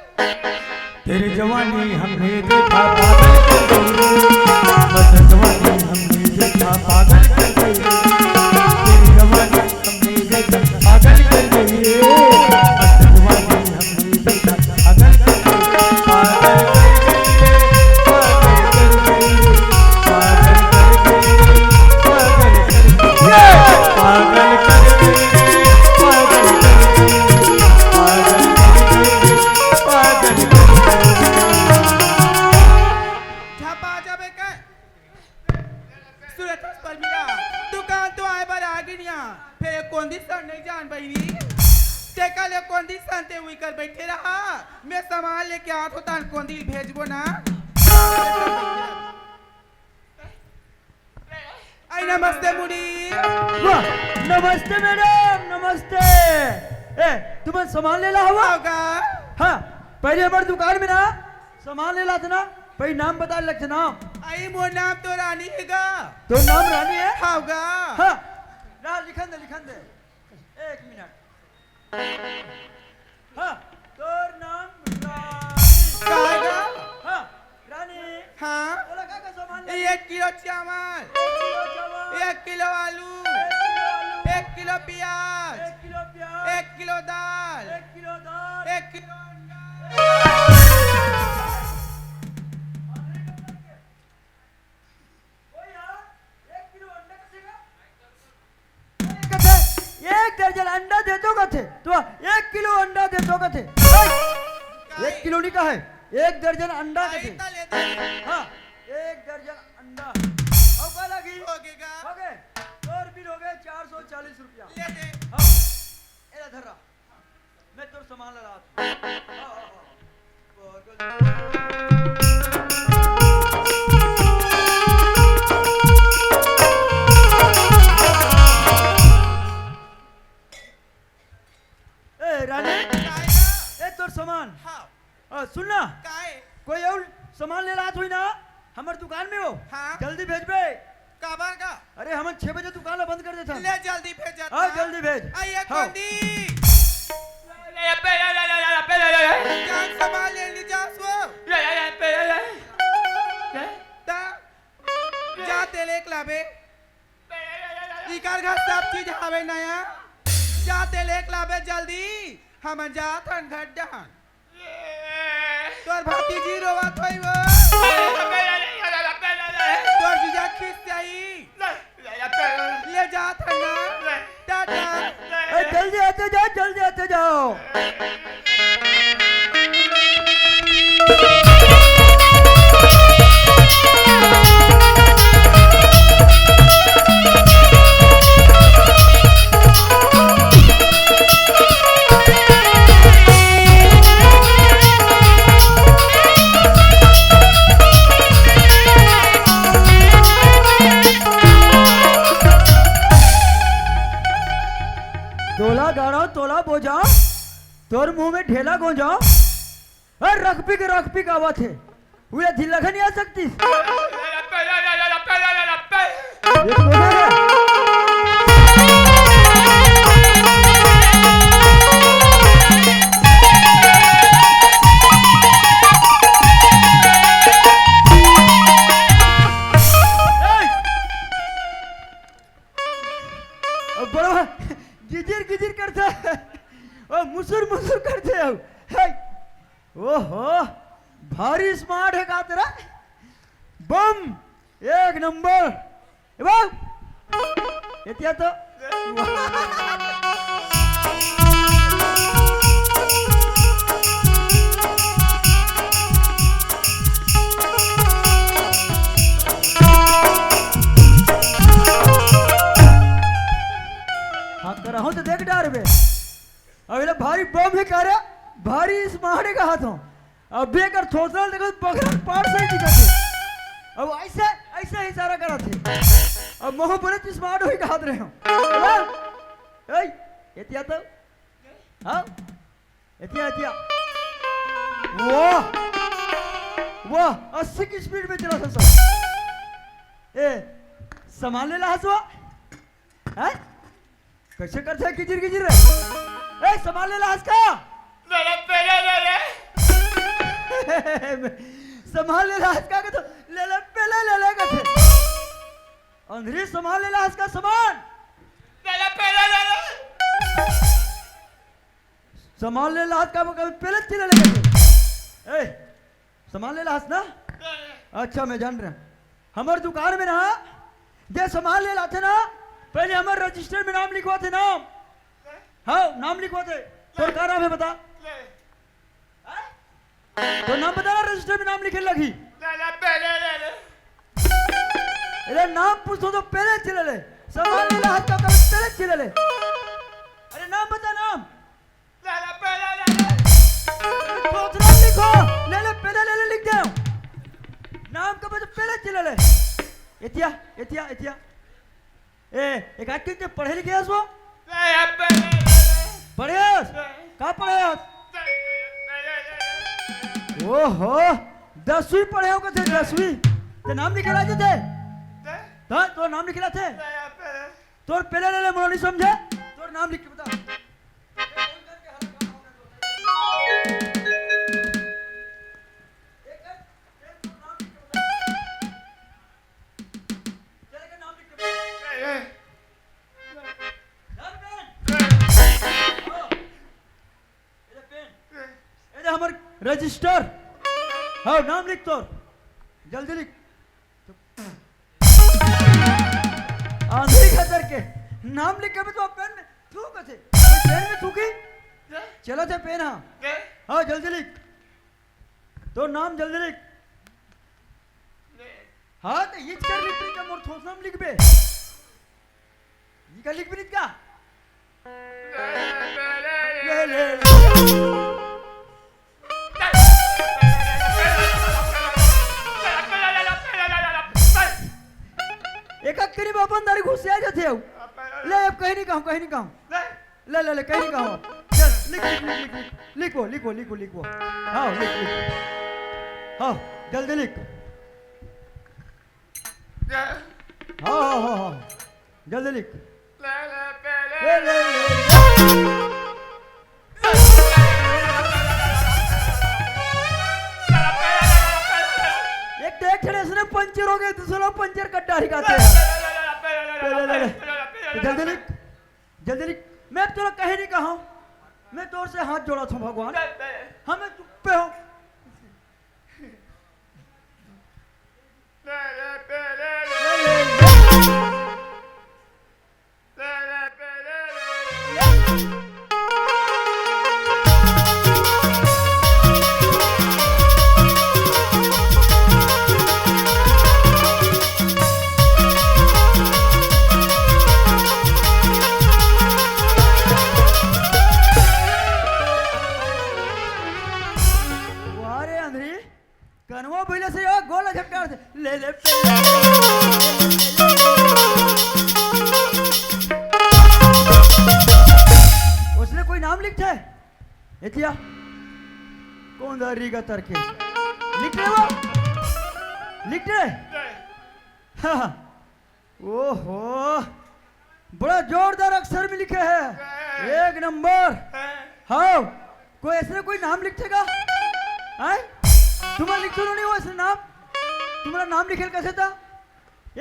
तेरी जवानी हमने देखा पागल कर गई रे, मस्त जवानी हमने देखा पागल कर गई रे। तेरी जवानी हमने देखा पागल कर गई रे, मस्त जवानी हमने देखा पागल कर गई, पागल कर गई रे, पागल कर गई रे, पागल कर गई रे, पागल कर गई रे, पागल कर गई रे, पागल कर गई रे। पागल। झपा जाबे का? सुरत हस परमिला, दुकान तो आए बर आ गे निया, फेर कोंदी सन नहीं जान बहिनी। तेकर ले कोंदी सन ते उइकर बैठे रहा, मैं सामान लेके आत हों तान कोंदी भेजबो ना। आई नमस्ते मुड़ी। वाह, नमस्ते मैडम, नमस्ते। ए, तुमन सामान लेला हवा? होगा। हाँ, पहले हमर दुकान में ना सामान लेला था ना, पहले नाम बता लगथे नाम। आई मोर नाम तो रानी है गा। तोर नाम रानी है? होगा। हाँ, ना लिखन दे, लिखन दे। एक मिनट। हाँ, तोर नाम रानी। काय गा? हाँ, रानी। हाँ? तोला का का सामान लागी? एक किलो चावल। एक किलो चावल। एक किलो आलू। एक किलो आलू। एक किलो प्याज। एक किलो प्याज। एक किलो दाल। एक किलो दाल। एक किलो अंडा। कोई यार, एक किलो अंडा कइसे का? कथे, एक दर्जन अंडा देतो कथे, तो एक किलो अंडा देतो कथे। एक किलो नहीं कहे, एक दर्जन अंडा कथे। हाँ, एक दर्जन अंडा। अउ का लागी? होगे गा। होगे। तोर बिल होगे चार सौ चालीस रुपया। ले दे। हाँ, एला धर रहा। मैं तोर सामान ला लात हूँ। हाँ, हाँ, हाँ। ए, रानी, काय गा? ए, तोर सामान। हाँ। अ, सुन ना। काय? कोई अउ सामान ले लात होही ना, हमर दुकान में हो। हाँ। जल्दी भेजबे। काबर गा? अरे, हमन छह बजे दुकान ला बंद कर देथन। ले जल्दी भेजत हाँ, ना। जल्दी भेज। आ, ये हाँ। कोंडी। ले, ले, ले, ले, ले, ले, ले, ले, ले। जान सामान ले ली जा सो। ले, ले, ले, ले, ले, ले। ले। ता, जा तेल एक लाबे। इकर घर सब चीज हवे नया। जा तेल एक लाबे जल्दी। हमन जात हन घर डहन। तोर भतीजी रोवत होई वो। तोर जीजा खिसियाही। ले जात हन ना। टाटा। ए, जल्दी आते जाओ, जल्दी आते जाओ। तोला गाड़ो, तोला बोझा, तोर मुंह में ढेला गोंजा। अरे रखपी के रखपी का बात है, उला जिल्लखन नहीं आ सकती। ये तो है। अब बड़वा गिजिर गिजिर करता है, ओ मुसुर मुसुर करते हो। हे, ओहो, भारी smart है का तेरा? बम, एक नंबर। ए बाबू, एतिया तो। हाँ, करहूँ तो देख डारबे। अब एला भारी बम हे का रे, भारी smart हे कहत हूँ। अभी एकर थोथरा देखो, बगरा पार सही दिखत हे। अब ऐसे, ऐसे इशारा करत हे। अब महूँ बड़े smart होही कहत रहे हूँ। ए, एतिया तो, हाँ, एतिया, एतिया। वाह, वाह, अस्सी की speed में चला था सब। ए, संभाल ले ला हसवा, हैं? कइसे करथे गिजिर गिजिर रे? ए, संभाल ले ला हस का? मेरा पेला ले ले। संभाल ले ला हस का के तो ले ले, पेला ले ले कथे। अंधरी संभाल ले ला हस का सामान। मेरा पेला ले ले। संभाल ले ला हस का, कभी पेला चिल्ला ले कथे। ए, सामान ले लास ना? अच्छा, मैं जान रहा। हमर दुकान में ना, जे सामान ले लाथे ना, पहले हमर register में नाम लिखवाथे, नाम। हाँ, नाम लिखवाथे। तोर का नाम हे, बता? हाँ? तोर नाम बता ना, register में नाम लिखे लगही। अरे, नाम पूछो तो पेला चिल्ला ले। सामान ले लास तो पहले चिल्ला ले। अरे, नाम बता, नाम। ले ले, पेला ले ले। थोथरा लिखो। ले ले, पेला ले ले लिख दे। नाम का बजा पेला चिल्ला ले। एतिया, एतिया, एतिया। ए, एक आदमी के पढ़े लिखे हस वो? ले ले, पेला ले ले। पढ़े हस? ले। का पढ़े हस? ले ले, पेला ले ले। ओहो, दसवीं पढ़े हो कथे, दसवीं। ते नाम लिखे लाथे? ले। हाँ, तोर नाम लिखे लाथे? ले ले, पेला। तोर पेला ले ले, मोला नहीं समझे। तोर नाम लिख के बता। ए, फोन करके हल्ला का होगा? रजिस्टर। हाँ, नाम लिख तोर, जल्दी लिख। आंधी खतर के नाम लिखे में तो पेन में थूक थे, पेन में थूकी। चला थे पेन, हाँ। हाँ, जल्दी लिख। तोर नाम जल्दी लिख। हाँ, तो ये कर लिख, तो मोर थोसना में लिखबे। ये का लिख भी नहीं का? ले, ले, ले। एक एक करीब अपन दारी घुसिया जाथे हो। ले, अब कहीं नहीं कहूँ, कहीं नहीं कहूँ। ले, ले, ले, कहीं नहीं कहूँ। चल, लिख, लिख, लिख, लिख, लिख। लिखो, लिखो, लिखो, लिखो। हाँ, लिख, लिख। हाँ, जल्दी लिख। हाँ, हाँ, हाँ, हाँ। जल्दी लिख। ले, ले, ले, ले। एक तो एक ठन ऐसने पंचर हो गए, दूसरा पंचर कट डारी खाते हैं। ले, ले, ले, ले। जल्दी लिख, जल्दी लिख। मैं अब तोला कहीं नहीं कहा, मैं तोर से हाथ जोड़ा था भगवान, हाँ, मैं चुप्पे हूँ। वाह रे अंधरी, कनवा भइला से ओ गोला झपकार से ले ले। उसने कोई नाम लिखथे? एतिया कौन दा रीगा तरके लिख ले वो, लिख ले। हाँ, हाँ। ओहो, बड़ा जोरदार अक्षर में लिखे है, एक नंबर। हाँ, कोई ऐसे कोई नाम लिखेगा? हैं? तुम्हारा लिख सुनो नहीं हो ऐसे नाम? तुम्हारा नाम लिखे कैसे था?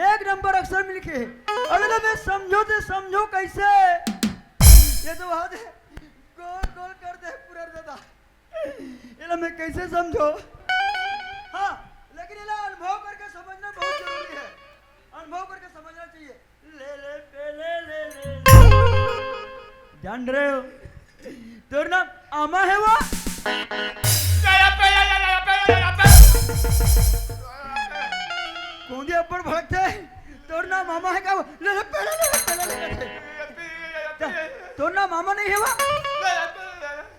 एक नंबर अक्षर में लिखे है। अरे ना, मैं समझो ते समझो कैसे? ये तो बात है, गोल गोल कर दे पूरा दादा। एला मैं कैसे समझो? हाँ, लेकिन एला अनुभव करके समझना बहुत जरूरी है। अनुभव करके समझना चाहिए। ले ले, पे ले, ले ले। जान रहे हो? तोर नाम आमा है वो? कौन दिया अब्बड़ भड़कथे? तोर नाम आमा है का वो? ले ले, पे ले, ले ले, पे ले, ले ले। तोर नाम आमा नहीं है वो?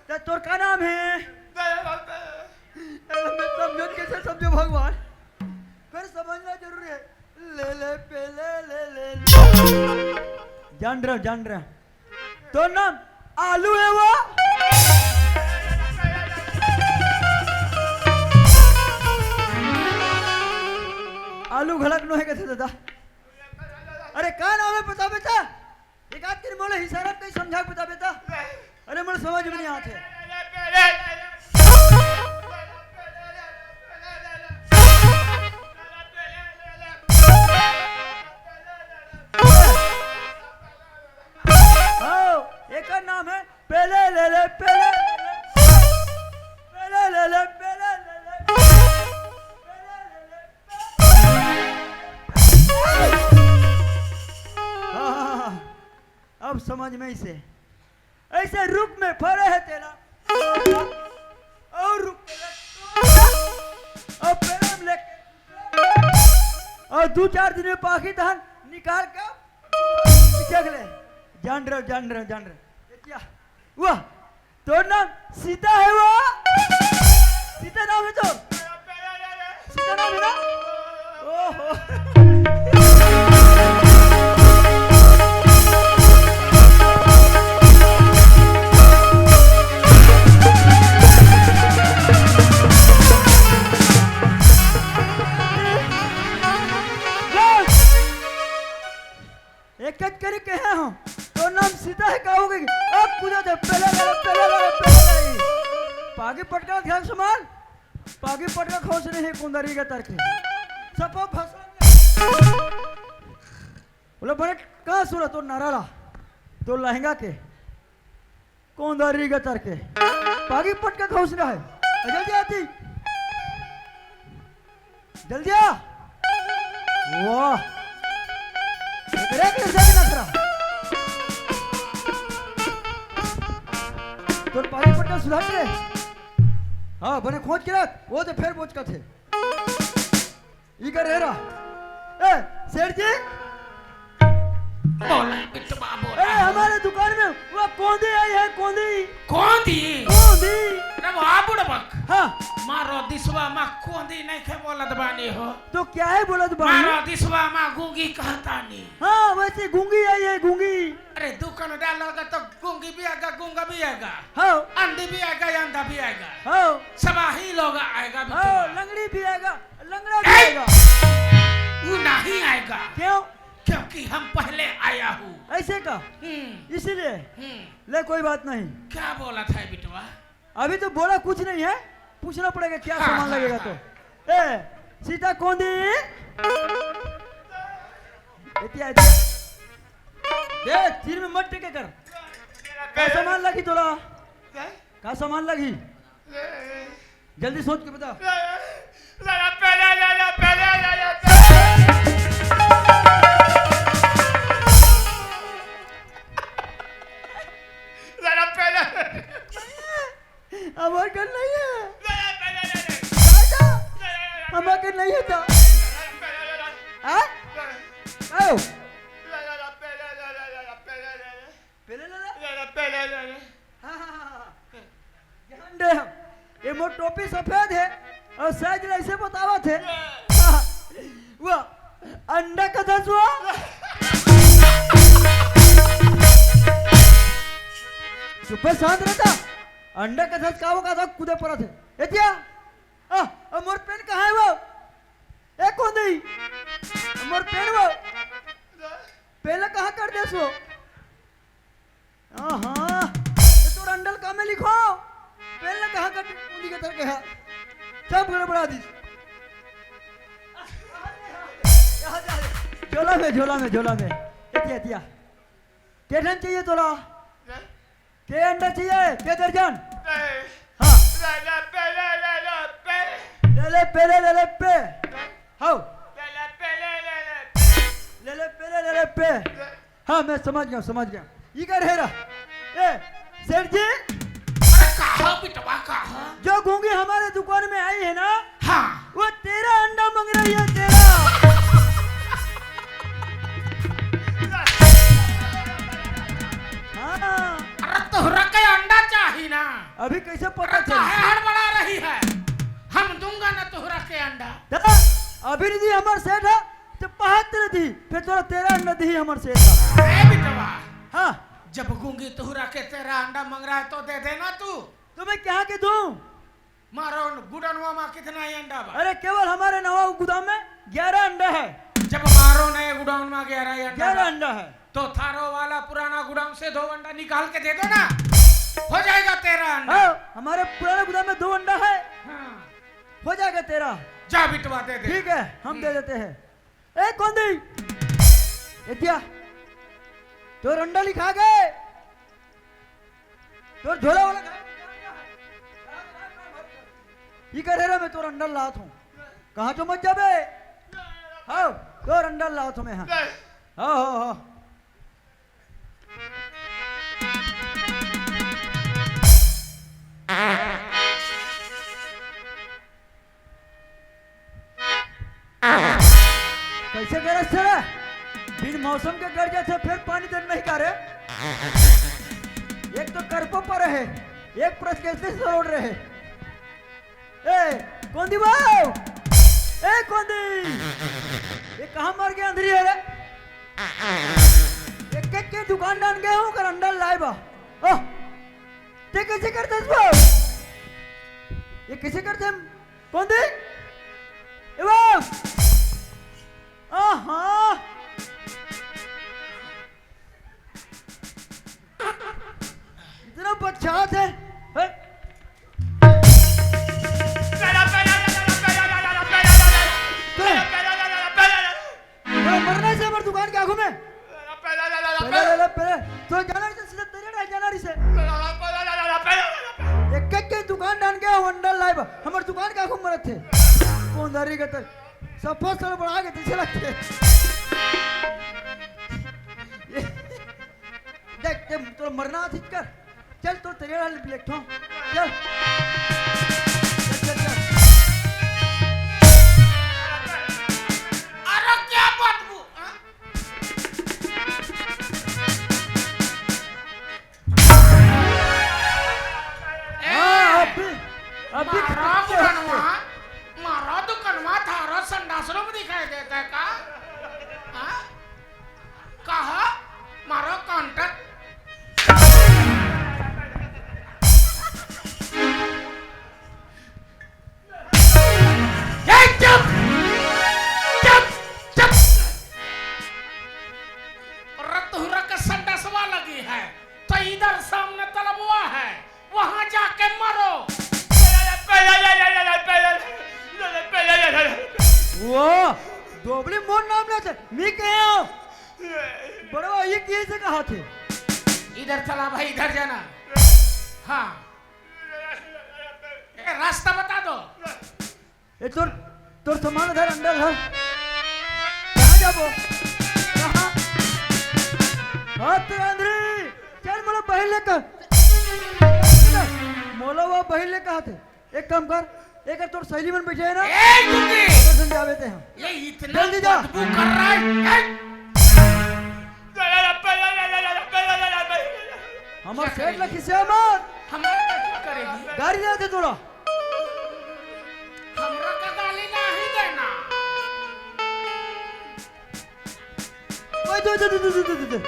त तोर का नाम है? अरे मैं समझो कैसे समझो भगवान, फिर समझना जरूरी है। ले ले, पे ले, ले ले। जान रहा, जान रहा। तोर नाम आलू है वो? आलू घलक नो है कैसे दादा? अरे का नाम है बता बेटा? एक आध दिन मोला इशारा कहीं समझा के बता बेटा। अरे मोला समझ में नहीं आते। हाँ, एकर नाम है पेले ले ले, पेले ले ले। पेले ले ले, पेले ले ले। हाँ, हाँ, हाँ, हाँ। अब समझ में इसे, ऐसे रुख में फरे हे तेला, अउ रुख के लग, अउ पेड़ में लेके, अउ दू चार दिन में पाखी तहन निकाल के देख ले। जान रहे, जान रहे, जान रहे। ये क्या? वाह, तोर नाम सीता है वो? सीता नाम है तोर? सीता नाम है ना? ओहो। एक एक करी कहे हो, तोर नाम सीता है का हो गई? अब कूदा दे, पेले ले, पेले ले, पेले ले। पागी पटका ध्यान समान, पागी पटका खोस नहीं है कुंदरी के तरके। सपो भसंग। बोला, "बड़े का सुरा तोर नराला, तोर लहंगा के?" कौन दा रीगा तरके? पागी पटका खौसना है। जल्दी आती। जल्दी आ। वाह। अरे, कैसे भी नखरा। तोर पानी पट्टा सुधार रे। हाँ, बने खोज के रख। वो तो फेर बोच का थे। इकर हेरा। ए, सेठ जी। बोला बिटवा, बोला। ए, हमारे दुकान में वो कोंदी आई है, कोंदी। कोंदी? कोंदी। अरे वाह बुड़बक। हाँ। मारो दिसवा मा कोंदी नइखे बोलत बानी हो। तो क्या है बोलत बानी? मारो दिसवा मा गूंगी कहतानी। हाँ, वैसे गूंगी आई है, गूंगी। अरे दुकान डालोगा तो गूंगी भी आएगा, गूंगा भी आएगा। हाँ। अंधी भी आएगा, अंधा भी आएगा। हाँ। सबाही लोग आएगा भी हाँ, तुम्हारा। लंगड़ी भी आएगा, लंगड़ा भी ए! आएगा। वो नहीं आएगा। क्यों? क्योंकि हम पहले आया हूँ। ऐसे का? हम्म। इसीलिए? हम्म। ले, कोई बात नहीं। क्या बोला था बिटवा? अभी तो बोला कुछ नहीं है, पूछना पड़ेगा क्या हाँ, सामान हाँ, लगेगा हाँ। तो। ए, सीता कोंदी? एतिया, एतिया। देख, तीर में मत टेके कर। का सामान लगी तोला? का? का सामान लगी? जल्दी सोच के बता। हमार कन नहीं है। दादा, हमार कन नहीं है तो। हाँ? आओ। पहले ले ले। हाँ, हाँ, हाँ, हाँ। ध्यान दे हम। ये मोर टोपी सफेद है और साइज ऐसे बतावत है। हाँ। वो अंडा कथस वो। चुप्पे शांत रहता। अंडा कथस का वो का था कूदे पड़ा थे। ए दिया। आ, आ, मोर पेन कहाँ है वो? ए कोंदी। मोर पेन वो। पेन ला कहाँ कर देस वो? आहा, ये तोर अंडा ल का में लिखो? पेन ला कहाँ कर दे? कोंदी के तर गया। सब गड़बड़ा दिस। यहाँ जा रे। झोला में, झोला में, झोला में। एतिया, एतिया। के ठन चाहिए तोला? के अंडा चाहिए? के दर्जन? हाँ। ले ले, पहले ले ले, पे। हाउ। ले ले, पहले ले ले, पे। ले ले, पहले ले ले, पे। हाँ, मैं समझ गया, समझ गया। इकर हेरा। ए, सेठ जी। अरे, कहा बिटवा, कहा? जो गूंगी हमारे दुकान में आई है ना, हाँ। वो तेरा अंडा मांग रही है, तेरा। हाँ। अरे, तोहरा के अंडा चाही ना। अभी कैसे पता अरे, चली? काहे हड़बड़ा रही है? हम दूंगा ना तोहरा के अंडा। दादा, अभी नहीं दी हमार सेठ है, तो पहात तेरे दी, फिर तोरा तेरा अंडा दी हमार सेठ है। ए बिटवा, हाँ। जब गूंगी तोहरा के तेरा अंडा मांग रहा है, तो दे देना तू। तो मैं कहाँ के दूं? मारो गुडनवा में कितना ही अंडा बा? अरे, केवल हमारे नवा गुदाम में ग्यारह अंडा है। जब मारो नए गुडाउन में ग्यारह ही अंडा ग्यारह बा, अंडा है। तो थारो वाला पुराना गुडाउन से दो अंडा निकाल के दे दो ना, हो जाएगा तेरह अंडा। हाँ, हमारे पुराने गुदाम में दो अंडा है, हाँ। हो जाएगा तेरह। जा बिटवा, दे दे। ठीक है, हम दे हम्म। देते हैं। ए कोंदी, ए क्या? तोर अंडा लिखा गए? तोर झोला वाला घर इकर हेरा, मैं तोर अंडा लात हूँ। कहाँ जो मत जाबे? हाँ, तोर अंडा लात हूँ मैं, हाँ। हाँ, हाँ, हाँ। कैसे गरज से रे? बिन मौसम के गरजे से फिर पानी देन नहीं का रे? एक तो करपो पर है, एक प्रश्न कैसे सरोड़ रहे। ए, कोंदी बाऊ! ए, कोंदी! ये कहाँ मर गया अंधेरी है रे? एक एक के दुकान डाल गए हूँ, कर अंडा लाए बा। ओह! ते कैसे करते इसको? ये कैसे करते हम? कोंदी? ए बाऊ! आहा! इतना बच्चा है। हैं? तेरा मरना से हमारे दुकान के आगू में। पहले, पहले, पहले। तो जाना नहीं से सीधा तेरे ना जाना नहीं से। एक, एक, एक दुकान डाहन के अंडा लाए बर, हमर दुकान का खूब मरत हे। कौन दारी का तर सफा सड़ बढ़ा के पीछे लगथे। देख, ते तोर मरना आथे कर। चल, तोर तरिया ला लेथों। चल। चल, चल, चल। अरे, क्या बात वो, हाँ? ए, हाँ, अभी, अभी मारा खत्म दुकानवा, किया। मारा दुकानवा थारा संडास रूम दिखाई देता है का? हाँ? कहा? मारा काउंटर। ए, चुप! चुप! चुप! अरे, तुहरा के संडासवा लगी है, तो इधर सामने तलबवा है, वहां जाके मरो। वो दोबली मोर नाम लेथे, मी कहे हंव। बड़वा, ये कैसे कहाथे? इधर चला भाई, इधर जाना। हाँ। ए, रास्ता बता दो। ए, तोर, तोर सामान धर, अंडा धर। कहाँ जाबो? कहाँ? हाथ तेरा अंदरी। चल, मोला बहिर ले कर। मोला वो बहिर ले कहाथे। एक काम कर, एक तोर सहेली मन बैठे है ना? ए, गुंगी! तो समझावे ते हम। ये इतना जल्दी जा। बदबू कर रहा है। ए! हमर क्या सेठ ला करेगी? खिसिया मत। हमारा क्या करेगी? गारी देथे तोला। हमरा का गाली नहीं देना। ओए, दे, दे, दे।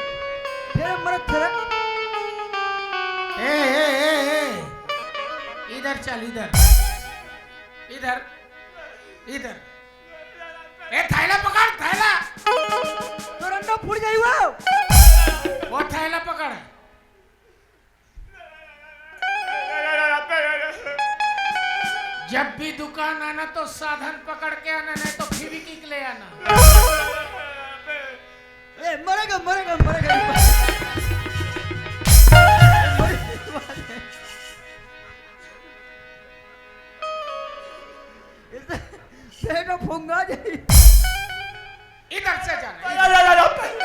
फेर मरत फेर। ए, ए, ए, ए। इधर चल, इधर। इधर। इधर। ए, थैला पकड़, थैला। तोर अंडा फूट जाई वो। वो थैला पकड़। जब भी दुकान आना तो साधन पकड़ के आना, नहीं तो फेविक्विक ले आना। ए, मरेगा, मरेगा, मरेगा। इसे, पेट में फुंगा जाई। इधर से जाना, इधर।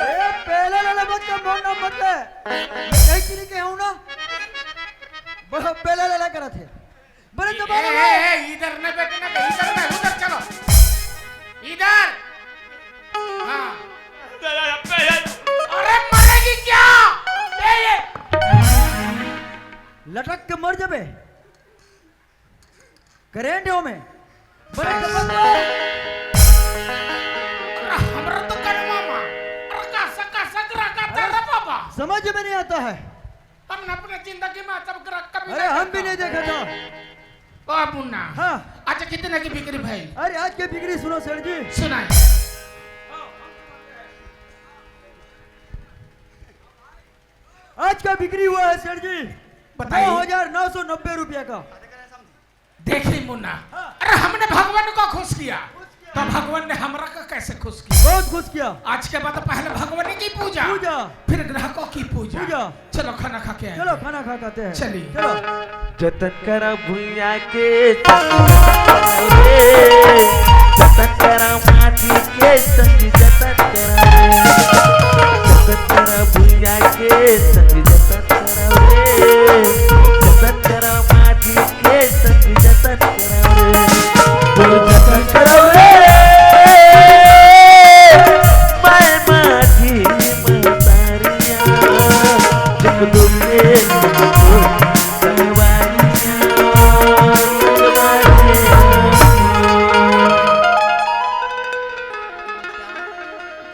ए, पहले ले ले, मत कर, मोर नाम मत ले। मैं कहीं किरी के हूँ ना। बड़ा पहले ले ले करत हे। बड़े ए, जमाने ए, में। ए, इधर न बैठे ना, इधर ना, उधर चलो। इधर। हाँ। अरे मरेगी क्या? ए, ये। लटक के मर जबे। करेंट हो में। बड़े जबरदस्त। अरे हमरा तो करवा मा। अरे का सका सक रखा था रे बाबा। समझ में नहीं आता है। हमने अपने जिंदगी में ऐसा ग्राहक कभी अरे नहीं हम भी देखा। नहीं देखा था। ओ मुन्ना। हाँ। अच्छा कितने की बिक्री भाई? अरे आज की बिक्री सुनो सेठ जी। सुनाए। आज का बिक्री हुआ है सेठ जी, बताइए। नौ हजार नौ सौ नब्बे रुपया का। देखिए मुन्ना, हाँ। अरे हमने भगवान को खुश किया, खुश किया। तो भगवान ने हमरा का कैसे खुश किया? बहुत खुश किया। आज के बाद पहले भगवान की पूजा, पूजा। फिर ग्राहकों की पूजा। पूजा। चलो खाना खा के आए। चलो खाना खा के आते हैं। चलिए। चलो। जतन करा भुइया के संग जतन करा रे, जतन करा माटी के संग जतन करा रे, जतन करा भुइया के संग जतन करा रे, जतन करा माटी के संग जतन करा रे, बोल जतन करा रे, मैं माटी महतारिया, जग दुनिया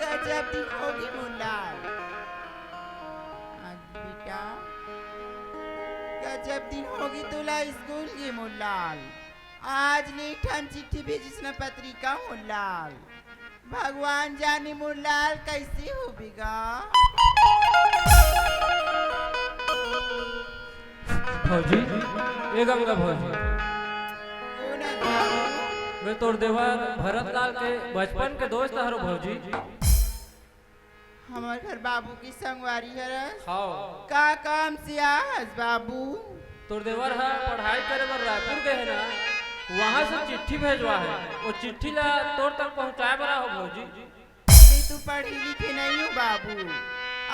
गजब दिन होगी मोर लाल। आज बेटा, गजब दिन होगी तोला स्कूल गे मोर लाल। आज ले ठन चिट्ठी भेजिस न पत्रिका मोर लाल। भगवान जाने मोर लाल कैसे होबे गा। भौजी, ए गंगा भौजी। कौन है बाबू? मैं तोर देवर भरत लाल के बचपन के दोस्त हरो भौजी। हमर घर बाबू की संगवारी हरस। हाँ। का काम से आहस बाबू? तोर देवर ह पढ़ाई करे बर रायपुर गए हे ना, वहां से चिट्ठी भेजवा हे। वो चिट्ठी ला तोर तक पहुंचाए बर आहो भौजी। मैं तो पढ़ी लिखी नहीं हूँ बाबू,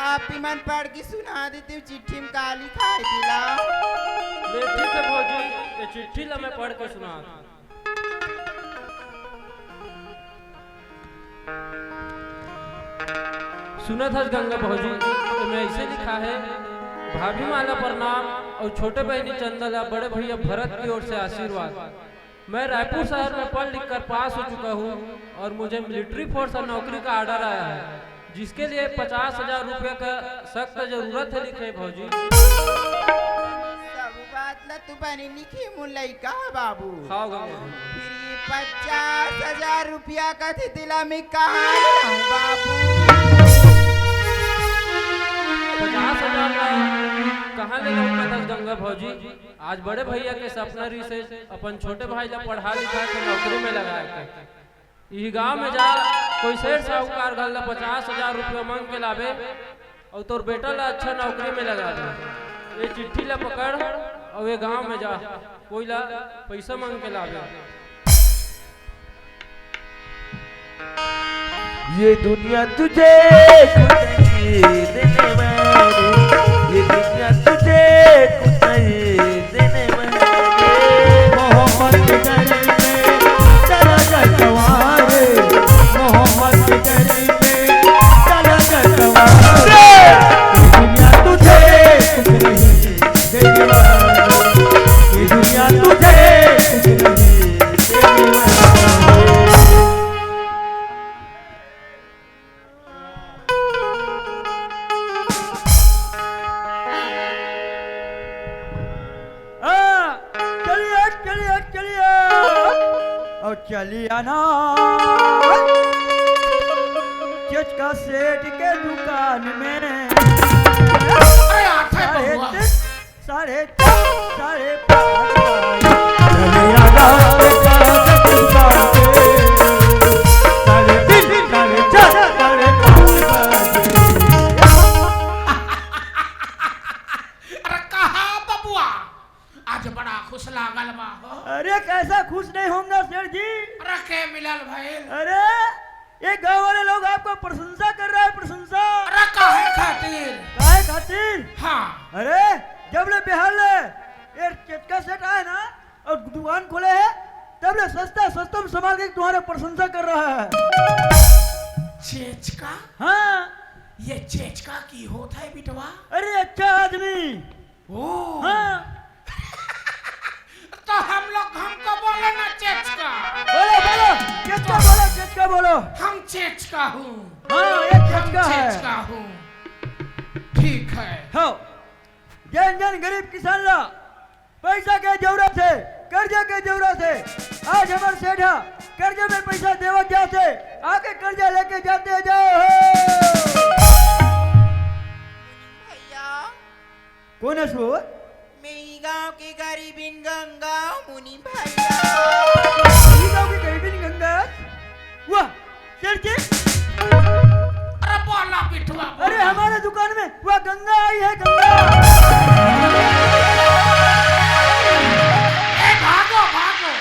आप ही मन पढ़ के सुना देते हो चिट्ठी में का लिखा है तिला। ले ठीक है भौजी, ये चिट्ठी ला मैं पढ़ के सुना। सुनत हस गंगा भौजी, एमे ऐसे लिखा है, भाभी माला प्रणाम और छोटे बहनी चंदा ला बड़े भैया भरत की ओर से आशीर्वाद। मैं रायपुर शहर में पढ़ लिख कर पास हो चुका हूँ और मुझे मिलिट्री फोर्स और नौकरी का ऑर्डर आया है, जिसके लिए पचास हजार रुपये का सख्त जरूरत है, लिखे भौजी। सब बात ला तू बने लिखे मुन लइका ह बाबू। खाओ गंगा। फिर ये पचास हजार रुपया का थी तिला में कहाँ ले लाऊं बाबू? पचास हजार ला कहाँ ले लाऊं कथस गंगा भौजी? आज बड़े भैया के सपना रिहिसे अपन छोटे भाई ला पढ़ा लिखा के नौकरी में लगाए के। इही गांव में जा, कोई सेठ साहूकार घर ला पचास हजार रुपया मांग के लाबे, अउ तोर बेटा ला अच्छा नौकरी में लगा दे। ये चिट्ठी ला पकड़, अउ ये गांव में जा, कोई ला पैसा मांग के लाबे। ये दुनिया तुझे कुछ नहीं देने वाली, ये दुनिया तुझे कुछ नहीं देने वाली। मोहम्मद के घर में चला जा सवार, मोहम्मद के घर में चला जा सवार। ये दुनिया तुझे कुछ नहीं देने वाली, ये दुनिया तुझे कुछ नहीं देने वाली। हाँ, चलिए, चलिए, चलिए। और चलिए ना। चेचका सेठ के दुकान में। अरे, आथे साढ़े बबुआ। तीन, साढ़े चार, साढ़े पाँच बजे। चलिए ना, चेचका सेठ के दुकान पे। साढ़े तीन, साढ़े चार, साढ़े पाँच बजे। अरे कहा बबुआ, आज बड़ा खुश लागल बा हो। अरे कैसा खुश नहीं होऊंगा सेठ जी? अरे के मिलल भइल? अरे ये गांव वाले लोग आपका प्रशंसा कर रहा है, प्रशंसा। अरे काहे खातिर? काहे खातिर? हाँ। अरे जब ले बिहार ले ये चेचका सेठ आए ना और दुकान खोले है, तब ले सस्ता सस्ता में सामान के तुम्हारे प्रशंसा कर रहा है। चेचका? हाँ। ये चेचका की होत है बिटवा? अरे अच्छा आदमी। ओ। हाँ। तो हम लोग, हमको बोलो ना चेचका। बोलो, बोलो, चेचका बोलो, चेचका बोलो। हम चेचका हूँ। हाँ, ये हम चेचका है। चेचका हूँ। ठीक है। हाँ। जन जन गरीब किसान ला पैसा के जरूरत है, कर्जा के जरूरत है। आज हमर सेठ हा कर्जा में पैसा देवत जात हे, आके कर्जा लेके जाते जाओ हो। भैया। कौन है सो? मैं ई गांव के गरीबिन गंगा, मुनि भैया। ई गांव के गरीबिन गंगा? वाह, सेठ जी। अरे बोला बिटवा, बोला। अरे हमारे दुकान में वह गंगा आई है, गंगा। ए, भागो, भागो।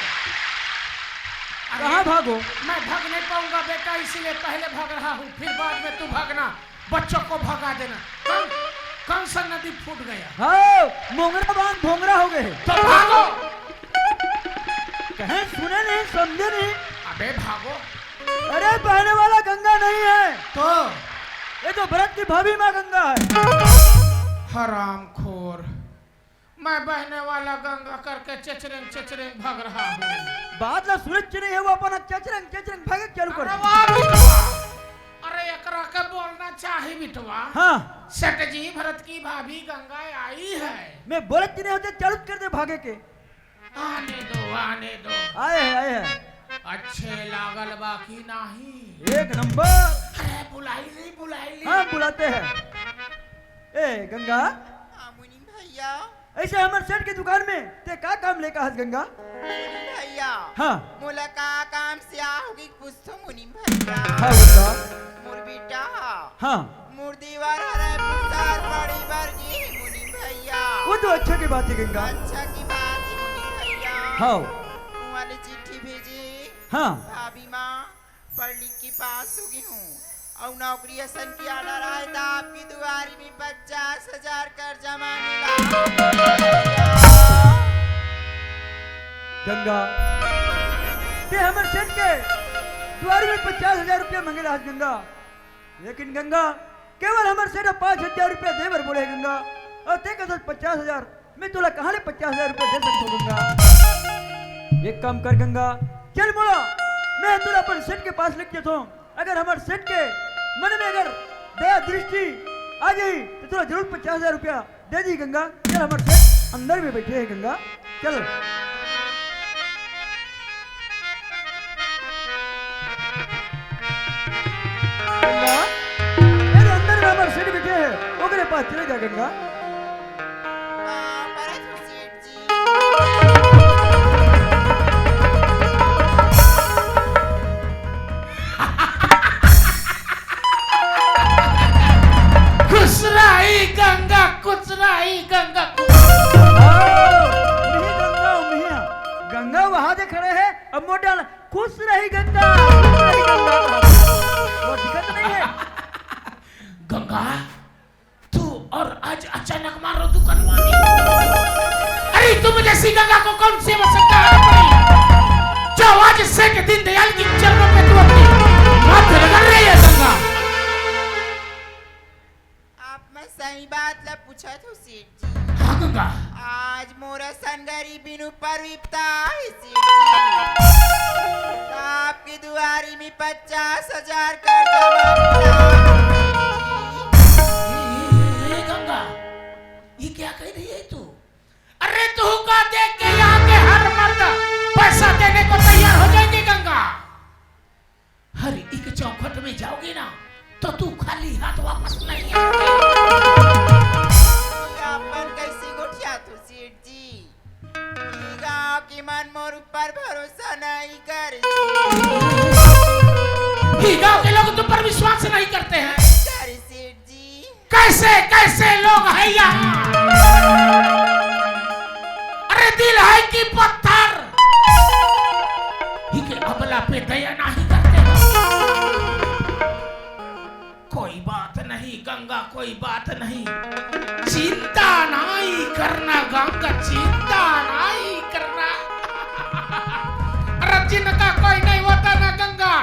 अरे, कहाँ भागो? मैं भाग नहीं पाऊंगा बेटा, इसीलिए पहले भाग रहा हूँ, फिर बाद में तू भागना। बच्चों को भगा देना। कौन, कौन सा नदी फूट गया? हाँ, मोंगरा बांध भोंगरा हो गए। तो भागो। कहें सुने नहीं, समझे नहीं। अबे भागो। अरे बहने वाला गंगा नहीं है। तो? ये तो भरत की भाभी माँ गंगा है। हरामखोर। मैं बहने वाला गंगा करके चेचरेंग चेचरेंग भाग रहा हूँ। बात ला सुनत नहीं है, वो अपन चेचरेंग चेचरेंग भागे चालू कर अरे दे। वाह बिटवा। अरे एकरा के बोलना चाही बिटवा। हाँ। सेठ जी, भरत की भाभी गंगा आई है। मैं बोलत नहीं होते, चालू कर दे भागे के। आने दो, आने दो। आए हैं, आए हैं। अच्छे लागल बा कि नाही? एक नंबर। अरे बुलाई ली, बुलाई ली। हाँ, बुलाते हैं। ए गंगा। हाँ मुनीम भैया। ऐसे हमर सेठ के दुकान में ते का काम लेके हस गंगा? मुनीम भैया। हाँ। मोला का काम से आ होगी पूछथो मुनीम भैया। हाँ बता। मोर बेटा। हाँ। मोर देवर हरे पुरसार पड़ी बर गे हे मुनीम भैया। वो तो अच्छा की बात है गंगा। अच्छा की बात है मुनि भैया। हाँ। वो वाली चिट्ठी भेजे। हाँ। भाभी माँ, पढ़ लिख के पास हो गई हूँ और नौकरी असन की आर्डर आए तो आपकी दुआरी में पचास हजार कर्जा मांगेला। गंगा, ते हमर सेठ के दुआरी में पचास हजार रुपया मांगेला आज गंगा। लेकिन गंगा, केवल हमर सेठ पाँच हजार रुपया दे बर बोले हे गंगा, और ते कहत पचास हजार, मैं तोला कहाँ ले पचास हजार रुपया दे सकत हूँ गंगा? एक काम कर गंगा, चल मोला, मैं तोला अपन सेठ के पास लेके जात हूँ। अगर हमर सेठ के मन में अगर दया दृष्टि आ जाही, तो तोला जरूर पचास हजार रुपया दे दी गंगा। चल, हमर सेठ अंदर में बैठे हैं गंगा, चल। गंगा, चल, अंदर में हमर सेठ बैठे हैं, ओकरे पास चले जा गंगा। खुश रही गंगा, खुश रही गंगा, खुश रही। हाँ, उम्ही गंगा, उम्ही। गंगा वहां दे खड़े है, अब मोटा ल-, खुश रही गंगा, खुश रही गंगा। वो दिक्कत नहीं है। गंगा, तू और आज अचानक मारो दुकान वाली। अरे, तुम जैसी गंगा को कौन सेवा सत्कार करे? जो आज सेठ दीनदयाल की चरणों पे तू अपनी माथे रगड़ रही है गंगा। आप मैं सही बात ला पूछत हो सेठ जी। हाँ गंगा। आज मोर असन गरीब बिनु पर विपता है सेठ जी। तो आपकी दुआरी में पचास हजार कर्जा मांगता हूँ सेठ जी। ए, ए, ए, ए, गंगा, ये क्या कह रही है तू? अरे तू का देख के यहाँ के हर मर्द पैसा देने को तैयार हो जाएंगे गंगा। हर एक चौखट में जाओगे ना, तो तू खाली हाथ वापस नहीं आओगे। ये अपन कैसी गोठिया तू सेठ जी? ये गांव के मन मोर ऊपर भरोसा नहीं करे। ये गांव के लोग तुम पर विश्वास नहीं करते हैं। करे सेठ जी। कैसे कैसे लोग हैं यहाँ, अरे दिल है कि पत्थर, ही के अबला पे दया नहीं करते। कोई बात नहीं गंगा, कोई बात नहीं, चिंता नहीं करना गंगा, चिंता नहीं करना। अरे जिनका कोई नहीं होता ना गंगा,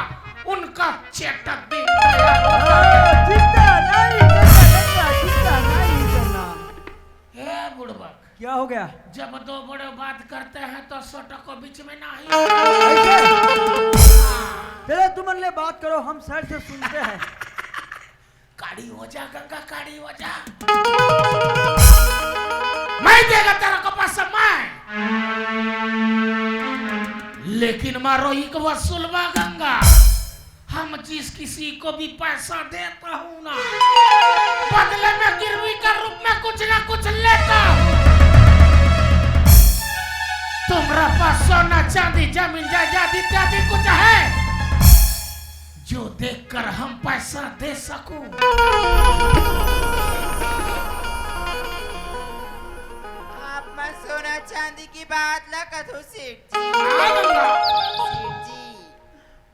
उनका चेटक दिन तैयार होता है। हाँ, चिंता नहीं करना, चिंता नहीं करना। हे बुड़बक, क्या हो गया? जब दो बड़े बात करते हैं तो छोटो को बीच में नहीं। ऐसे? हाँ। चलो तुम ले बात करो, हम side से सुनते हैं। काड़ी हो जा गंगा, काड़ी हो जा। मैं देगा तेरा को पैसा मैं, लेकिन मारो एक वसूल बा गंगा। हम जिस किसी को भी पैसा देता हूँ ना, बदले में गिरवी का रूप में कुछ ना कुछ लेता हूँ। तुम्हारा पास सोना, चांदी, जमीन, जायदाद इत्यादि कुछ है? जो देखकर हम पैसा दे सकूं। आप मन सोना चांदी की बात ला कथो सेठ जी। हाँ, गंगा। सेठ जी,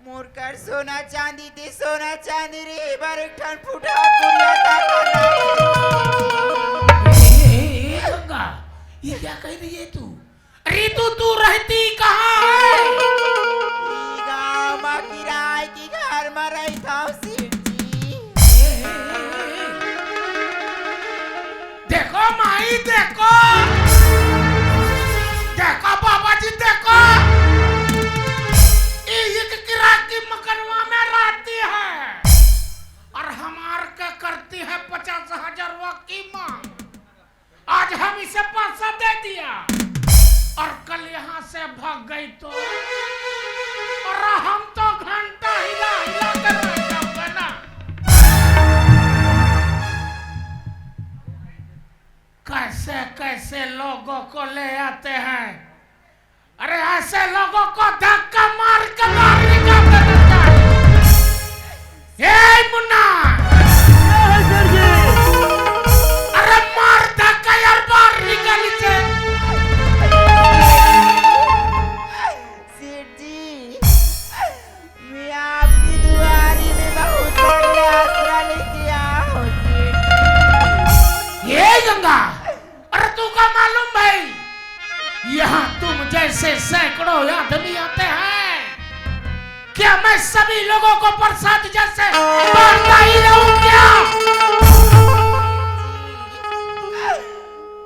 मोर कर सोना चांदी दे, सोना चांदी रे, बार एक ठन फुटहा कुरिया तक नहीं। ए, ए, ए, गंगा, ये क्या कह रही है तू? रितु, तू रहती कहाँ है? ई गाँव म किराए के घर म रहिथव सेठ जी। देखो माई, देखो, देखो बाबा जी, देखो, ये एक किराए की मकनवा में रहती है और हमार का करती है पचास हजार की मांग। आज हम इसे पैसा दे दिया और कल यहाँ से भाग गई तो, और हम तो घंटा हिला हिला कर रह जाऊंगा ना। कैसे कैसे लोगों को ले आते हैं, अरे ऐसे लोगों को धक्का मार के बाहर निकाल देना चाहिए। ए मुन्ना, क्या है सर जी? अरे मार धक्का यार, बाहर निकाल सभी लोगों को प्रसाद जैसे बांटता ही रहूं क्या?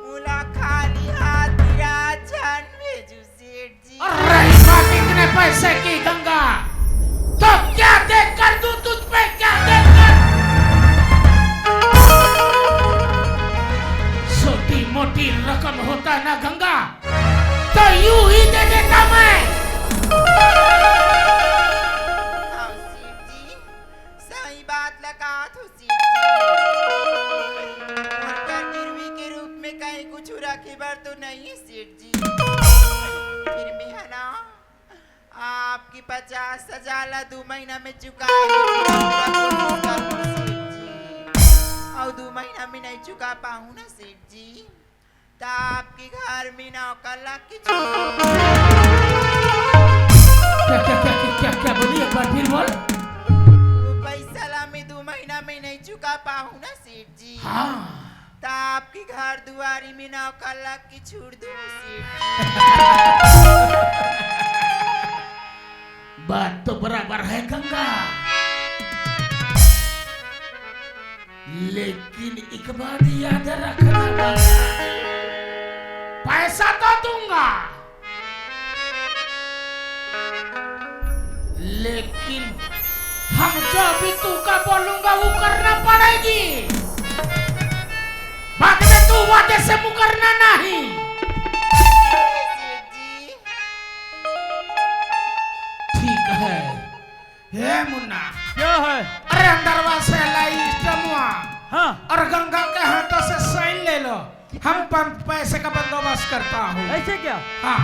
मोला खाली हाथ निराश झन भेजू सेठ जी। और रही बात इतने पैसे की गंगा, तो क्या देख कर दूं तुझ पे, क्या देख कर? छोटी मोटी रकम होता ना गंगा, तो यूं ही दे देता मैं। हाँ सेठ जी, सही बात लगा तू सेठ जी। मोर कर गिरवी के रूप में कहीं कुछ रखे बर तो नहीं सेठ जी। फिर भी है ना, आपकी पचास हजार ला दू महीना में चुकाए के पूरा कोशिश करूँ सेठ जी। और दू महीना में नहीं चुका पाऊँ ना सेठ जी, तो आपके घर में नौकर लग के छोड़ क्या क्या क्या क्या क्या क्या बोली, एक बार फिर बोल। वो पैसा ला मैं दू महीना में नहीं चुका पाऊँ ना सेठ जी। हाँ। तो आपके घर दुआरी में नौकर लग के छोड़ दूँ सेठ जी। बात तो बराबर है गंगा, लेकिन एक बात याद रखना गंगा, पैसा तो दूंगा, लेकिन हम जो भी तुमका बोलूंगा वो करना पड़ेगी। बाद में तू वादे से मुकरना नहीं। सेठ जी। ठीक है। हे मुन्ना। क्या है? अरे अंदरवा से लाई स्टमुआ। हाँ। और गंगा के हाथों से साइन ले लो। हम पं-, पैसे का बंदोबस्त करता हूँ। ऐसे क्या? हाँ।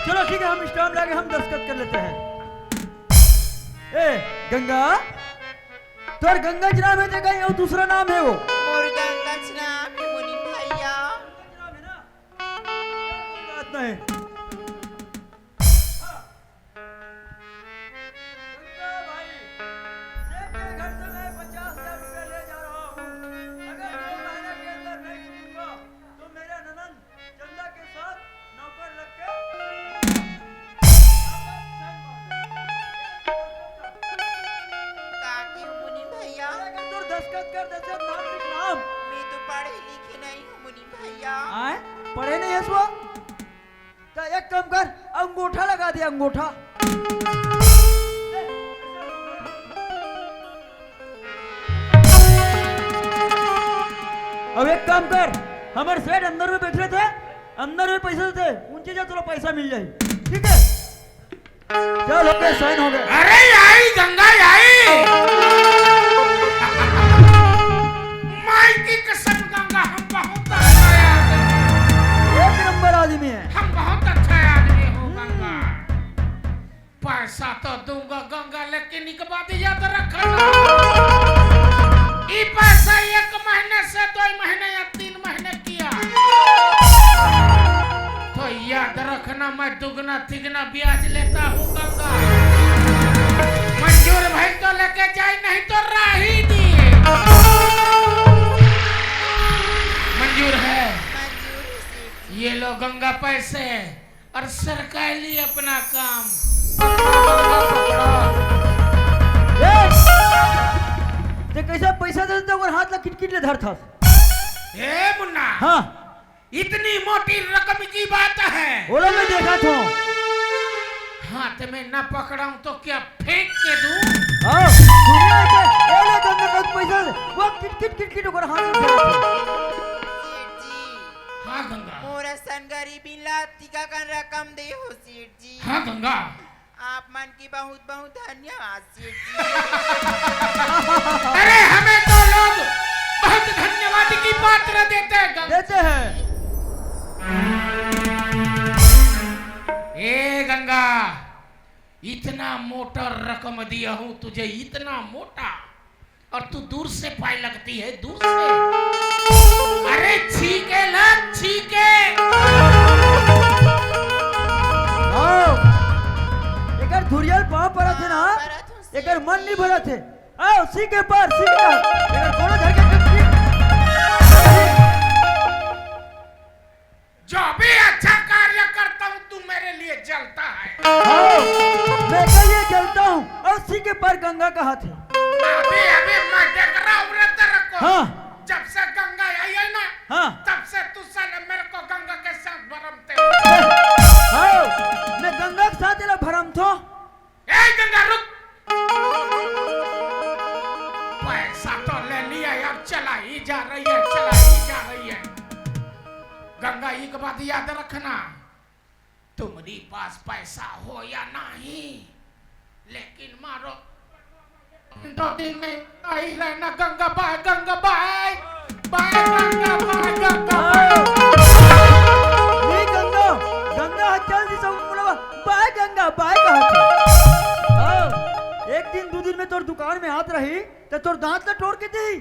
चलो ठीक है, हम स्टाम्प लाके हम दस्तखत कर लेते हैं। ए गंगा, तोर गंगा ज नाम है जगह, ये दूसरा नाम है वो। मोर गंगा ज नाम है मुनि भैया। गंगा ज नाम है ना? कोई बात नहीं। गंगा भाई, सेठ के घर से मैं पचास हजार रुपया ले जा रहा हूँ। अगर दो महीना के अंदर नहीं चुकूंगा, तो मेरा ननद चंदा के साथ नौकर लग के काकी मुनि भैया। अगर तोर दस्तखत कर दे से नाम लिख नाम। मैं तो पढ़े लिखे नहीं हूँ मुनि भैया। आए? पढ़े नहीं है सुआ? तो एक काम कर, अंगूठा लगा दे, अंगूठा। अब एक काम कर, हमारे सेठ अंदर में बैठे थे, अंदर में पैसे देते, उनसे जा, थोड़ा पैसा मिल जाए, ठीक है? चल, हो गए, साइन हो गए। अरे आई गंगा आई। माई की कसम गंगा, हम बहुत अच्छा आदमी। एक नंबर आदमी है। हम बहुत अच्छा आदमी हो गंगा। पैसा तो दूंगा गंगा, लेकिन एक बात याद रखना, ये पैसा एक महीने से दो महीने या तीन महीने किया, तो याद रखना, मैं दुगना तिगना ब्याज लेता हूँ गंगा। मंजूर भाई तो लेके जाए, नहीं तो राही दिए। मंजूर है? ये लो गंगा पैसे। और सरकाली अपना काम। ए! ते कैसे पैसा दे देते, ओकर हाथ ला किटकिट ले धरथस। ए मुन्ना। हाँ। इतनी मोटी रकम की बात है। बोलो, मैं देखा था। हाथ में न पकड़ाऊं तो क्या फेंक के दूं? हाँ, दुनिया के, ए ले गंगा का पैसा, वो किटकिट किटकिट ओकर हाथ में धरथस। सेठ जी। हाँ गंगा। मोर असन गरीबी ला तिका कन रकम दे हो सेठ जी। हाँ गंगा। आप मन के बहुत बहुत धन्यवाद सेठ जी। अरे हमें तो लोग बहुत धन्यवाद की पात्र देते हैं गंगा। देते हैं। ए गंगा, इतना मोटा रकम दिया हूं तुझे, इतना मोटा, और तू दूर से पाए लगती है, दूर से। अरे छीके लग, छीके। आओ। एकर धुरियल पाँव परत हे ना, एकर मन नहीं भरत हे। आओ, छीके पर, छीके पर। एकर कोनो घर के जो भी अच्छा कार्य करता हूँ, तू मेरे लिए जलता है। हाँ, मैं तो ये जलता हूँ और छीके पर गंगा कहत हे। अभी, अभी मैं देख रहा हूँ रे तेरे को। हाँ। जब से गंगा आई है ना, हाँ। तब से तू साले मेरे को गंगा के साथ भरमते हो। हाँ, मैं गंगा के साथ एला भरमथों। ए गंगा, रुक। पैसा तो ले लिया यार, चला ही जा रही है, चला ही जा रही है। गंगा, एक बात याद रखना, तुम्हारी पास पैसा हो या नहीं, लेकिन मारो, दो दिन में आई रहना। गंगा बाय, गंगा बाय, बाय गंगा, बाय गंगा, बाय। हाँ। ये गंगा, गंगा ह चल दिस, बोला, बाय गंगा, बाय कहत हे। हाँ। एक दिन, दू दिन में तोर दुकान में आत रही, त तोर दांत ला टोर के देही।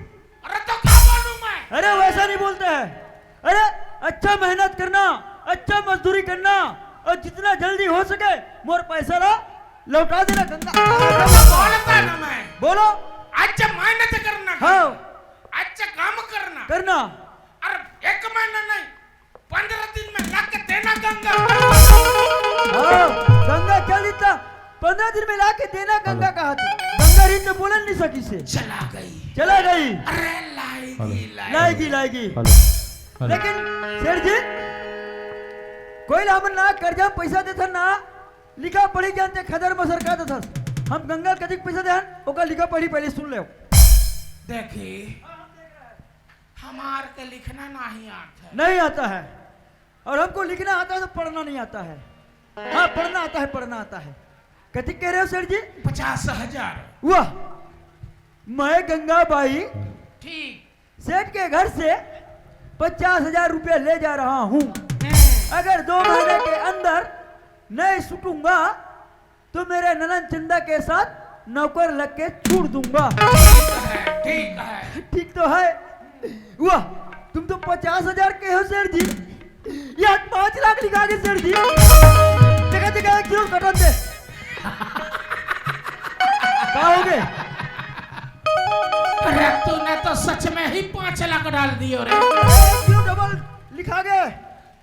अरे तो का बोलूं मैं? अरे वैसा नहीं बोलते हैं। अरे, अच्छा मेहनत करना, अच्छा मजदूरी करना, और जितना जल्दी हो सके मोर पैसा ला लौटा देना गंगा। बोलता ना मैं। बोलो। अच्छा मेहनत करना। हाँ। अच्छा काम करना। करना। अरे एक महीना नहीं, पन्द्रह दिन में ला के देना गंगा। हाँ, गंगा चल दिस, पन्द्रह दिन में ला के देना गंगा। हेलो। कहत हे। गंगा रही तो बोलन नहीं सकिस हे। चला गई। चला गई। अरे लाएगी, हेलो। लाएगी। लाएगी, लाएगी। हेलो। हेलो। लेकिन सेठ जी, कोई ला हमन ना कर्जा पैसा देथन ना, लिखा पढ़ी जानते, खदर मसर का देथस। हम गंगा कतिक पैसा देहन, ओकर लिखा पढ़ी पहले सुन ले। देखी, हमार के लिखना नहीं आता है। नहीं आता है। और हमको लिखना आता है तो पढ़ना नहीं आता है। हाँ, पढ़ना आता है, पढ़ना आता है। कतिक कह रहे हो सेठ जी? पचास हजार। वाह, मैं गंगा बाई, ठीक। सेठ के घर से पचास हजार रुपया ले जा रहा हूँ। हम्म। अगर दो महीने के अंदर नहीं सुटूंगा तो मेरे ननद चंदा के साथ नौकर लग के छोड़ दूंगा। ठीक है, ठीक है। ठीक तो है। वाह, तुम तो पचास हजार के हो सेठ जी, ये आज पाँच लाख लिखा के सेठ जी। देखा, देखा, एक किलो कटन दे। का हो गए? अरे तूने तो सच में ही पाँच लाख डाल दियो रे। एक किलो डबल लिखा गए।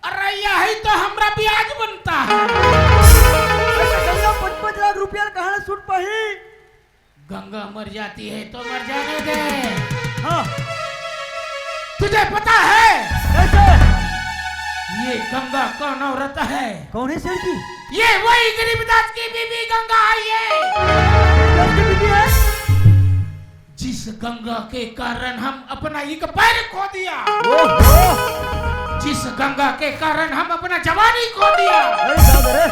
अरे यही तो हमरा ब्याज बनता है। अरे गंगा, पाँच पाँच लाख रुपया कहाँ सूट पाही? गंगा मर जाती है तो मर जाने दे। हाँ। तुझे पता है? कैसे? ये गंगा कौन औरत है? कौन है सेठ जी? ये वही गरीबदास की बीबी गंगा है ये। गरीबदास की बीबी है? जिस गंगा के कारण हम अपना एक पैर खो दिया। ओहो। जिस गंगा के कारण हम अपना जवानी खो दिया। अरे बाप रे।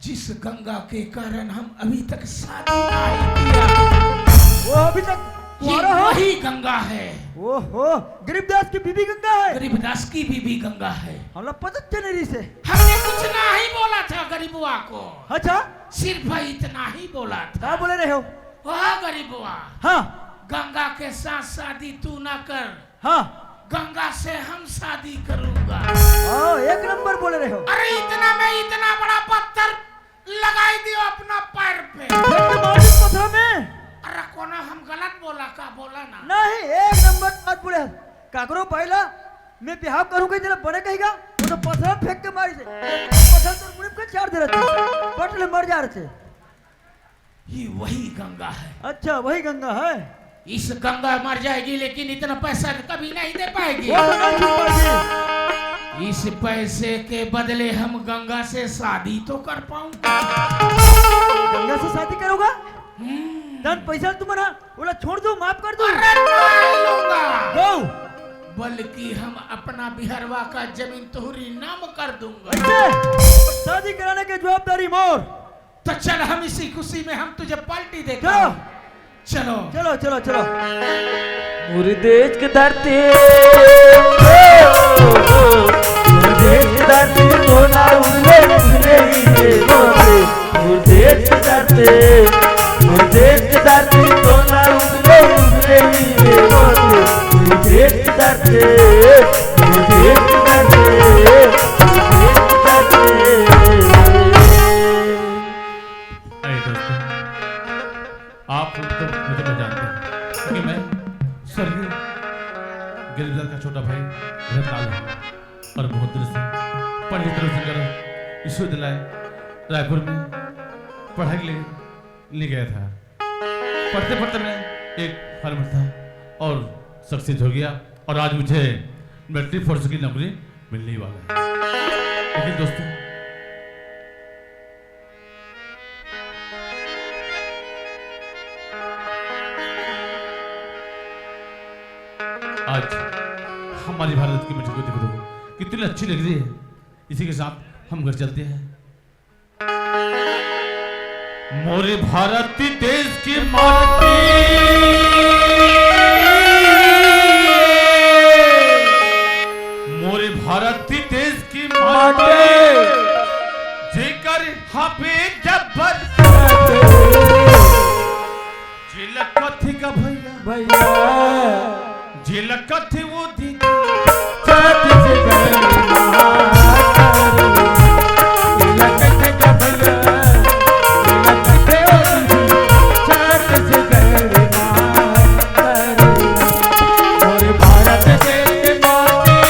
जिस गंगा के कारण हम अभी तक शादी नहीं किया, वो अभी तक ये कुंवारा हो? वही गंगा है। ओहो, गरीबदास की बीबी गंगा है। गरीबदास की बीबी गंगा है। हमला पता चले रही से। हमने कुछ नहीं बोला था गरीबुआ को। अच्छा। सिर्फ इतना ही बोला था। क्या बोले रहे हो? वाह गरीबुआ। हाँ। गंगा के साथ शादी तू ना कर। हाँ। गंगा से हम शादी करूंगा। हाँ, एक नंबर बोले रहे हो। अरे इतना में इतना बड़ा पत्थर लगाई दियो अपना पैर पे। फेंक के मार दिस पत्थर में। अरे कोनो हम गलत बोला का? बोला ना। नहीं, एक नंबर बात बोले। काकरो भाई ला मैं बिहाव करूंगा, जरा बड़े कहेगा, वो तो पत्थर फेंक के मारिस हे। पत्थर तो मुड़ी पे चार दे रहते, पट ले मर जा रहे। ये वही गंगा है। अच्छा, वही गंगा है। इस गंगा मर जाएगी, लेकिन इतना पैसा कभी नहीं दे पाएगी। वो तो नहीं छू पाएगी। इस पैसे के बदले हम गंगा से शादी तो कर पाऊंगा। गंगा से शादी करोगा? हम्म। धन पैसा तुम ना, बोला छोड़ दो, माफ कर दो। अरे नहीं लूंगा। दो। बल्कि हम अपना बिहरवा का जमीन तोहरी नाम कर दूंगा। ऐसे शादी कराने की जवाबदारी मोर। तो चल, हम इसी खुशी में हम तुझे पार्टी देता चलो। हूँ। चलो। चलो, चलो, चलो। मोर देश के धरती, ओ, ओ, ओ, मोर देश के धरती, सोना उगले, उगले ही रे मोती। मोर देश के धरती, मोर देश के धरती, सोना उगले, उगले ही रे मोती। मोर देश के धरती, मोर देश के धरती, मोर देश के धरती। अरे दोस्तों, आप लोग तो मुझे तो जानते हैं कि मैं स्वर्गीय गिरिधर का छोटा भाई रतनलाल हूँ और बहुत दिल से पंडित रविशंकर विश्वविद्यालय रायपुर में पढ़ाई के लिए नहीं गया था। पढ़ते पढ़ते मैं एक फार्मर था और सक्सेस हो गया, और आज मुझे मिलिट्री फोर्स की नौकरी मिलने वाला है। लेकिन दोस्तों, आज हमारी भारत की मिट्टी को देखो, देखो, कितनी अच्छी लग रही है। इसी के साथ हम घर चलते हैं। मोरे भारत देश की माटी, मोरे भारत देश की माटी, जेकर हाबे जबर, जेला कथे का भैया, भैया। जेला कथे वो दीदी। छत्तीसगढ़ माँ, जेला कथे का भैया, जेला कथे वो दीदी। छत्तीसगढ़ माँ, मोरे भारत देश के माटी।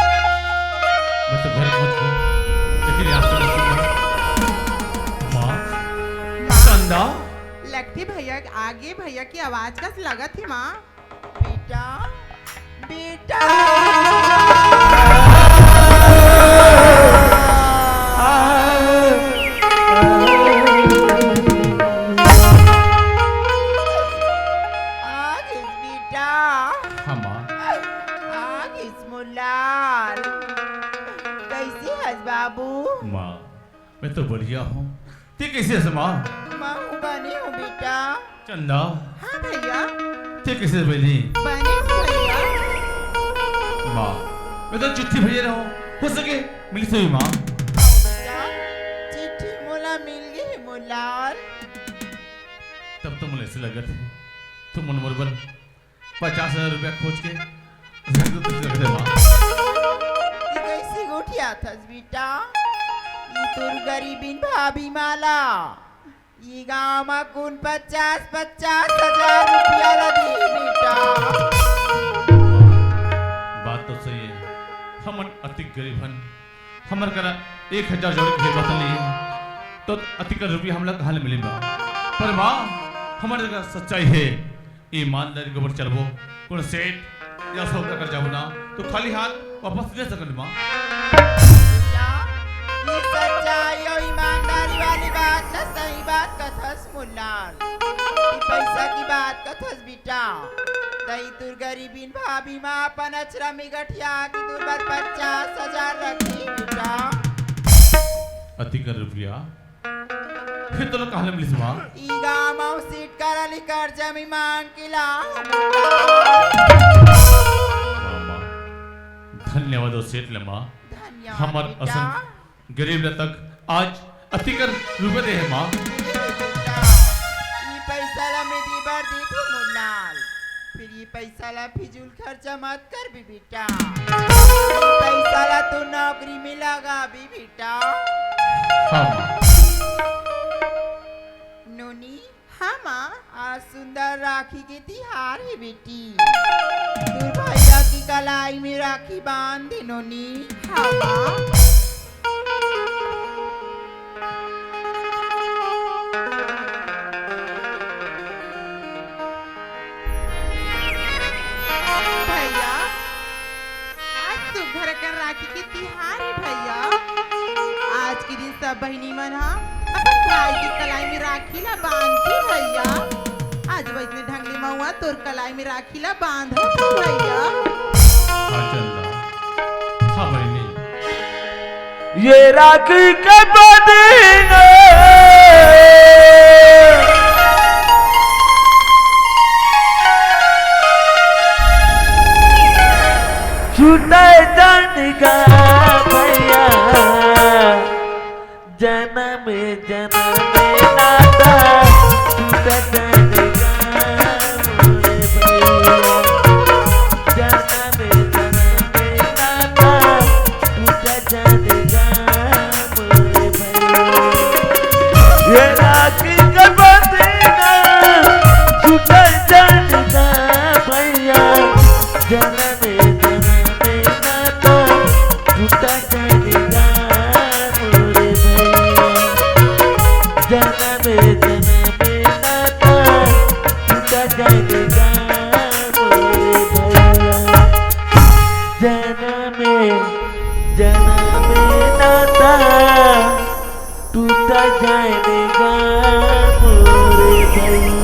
मैं तो घर पहुंच गया, लेकिन यहाँ से मैं सुन रहा हूँ। माँ, चंदा। लगथे भैया, आगे भैया की आवाज कस लगत हे माँ। बेटा, बेटा। आ गिस बेटा। हाँ, माँ। आ गिस मोर लाल। कइसे हस बाबू? माँ, मैं तो बढ़िया हूँ। तैं कइसे हस माँ? मैं हूँ, बने हूँ बेटा। चंदा। हाँ भैया। तैं कइसे हस बहिनी? बने हूँ भैया। माँ, मैं तो चिट्ठी भेजे रहे हूँ, हो सके मिलिस होही माँ। बेटा, चिट्ठी मोला मिल गे हे मोर लाल। तब तो मोला अइसे लगत हे, तुमन मोर बर पचास हजार रुपया खोज के रख दे, रख दे माँ। तैं कइसे गोठियाथस बेटा? ये तोर गरीबिन भाभी माला, ये गांव म कोन पचास, पचास हजार रुपया ला दिही बेटा? बात तो सही हे, हमन अतिक गरीब हन, हमर करा एक हजार जोड़े के हिम्मत नइ हे, तो अतिक रुपया हमला कहाँ ले मिलही माँ? पर माँ, हमर जगह सच्चाई हे, ईमानदारी के ऊपर चलबो, कोनो सेठ या साहूकार कर जाबो ना, तो खाली हाथ वापस नइ आ सकन माँ। बेटा, ये सच्चाई अउ ईमानदारी वाली बात ना, सही बात कथस मोर लाल। ये पैसा की बात कथस बेटा, तैं तोर गरीबिन भाभी माँ अपन अचरा में गठिया के तोर बर पचास हजार रखही बेटा। अतिक रुपया फिर तोला कहाँ ले मिलिस माँ? ई गाँव म सेठ करा ले कर्जा में मांग के ला। माँ, माँ, धन्यवाद ओ सेठ ले माँ। धन्यवाद हमर बेटा। असन गरीब ल तक आज अतिक रुपया दे हे माँ। ए बेटा, ई पैसा ला मैं दे बर देथों मोर लाल, फिर ये पैसा ला फिजूल खर्चा मत करबे बेटा। ई पैसा ला तो नौकरी में लगाबे बेटा। हाँ माँ। नोनी। हाँ माँ। आज सुंदर राखी के तिहार हे बेटी, तोर भैया की कलाई में राखी बांध दे नोनी। हाँ माँ। भैया, आज सुघर अकन राखी के तिहार हे भैया। आज के दिन सब बहिनी मन ह अपन भाई के कलाई में राखी ला बांधथे भैया। आज वइसने ढंग ले मउआ तोर कलाई में राखी ला बांधत हंव भैया। हाँ चंदा, हाँ बहिनी। ये राखी के बदिन छूटे तन का भैया, ए जनम नाता टूटा जाने गा मोरे भैया। जनम, जनम नाता टूटा जाने गा मोरे भैया।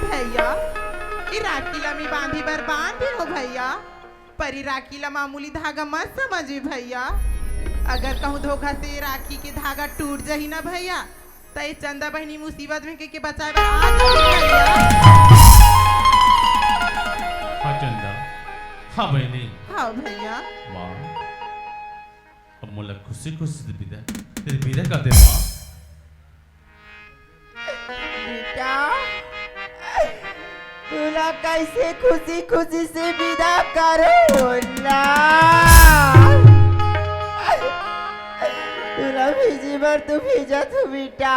भैया, ई राखी ला मैं बांधे बर बांधे हों भैया, पर ई राखी ला मामूली धागा मत समझी भैया। अगर कहूँ धोखा से राखी के धागा टूट जाही ना भैया, त ये चंदा बहिनी मुसीबत में के, के बचाए बर आ जाही भैया। हाँ चंदा, हाँ बहिनी। हाँ भैया। माँ, अब मोला खुशी खुशी से विदा, तेरी विदा कर दे माँ। बेटा, तुला कैसे खुशी खुशी से विदा करो ना। तुला भेजे बर तो भेजत हों बेटा,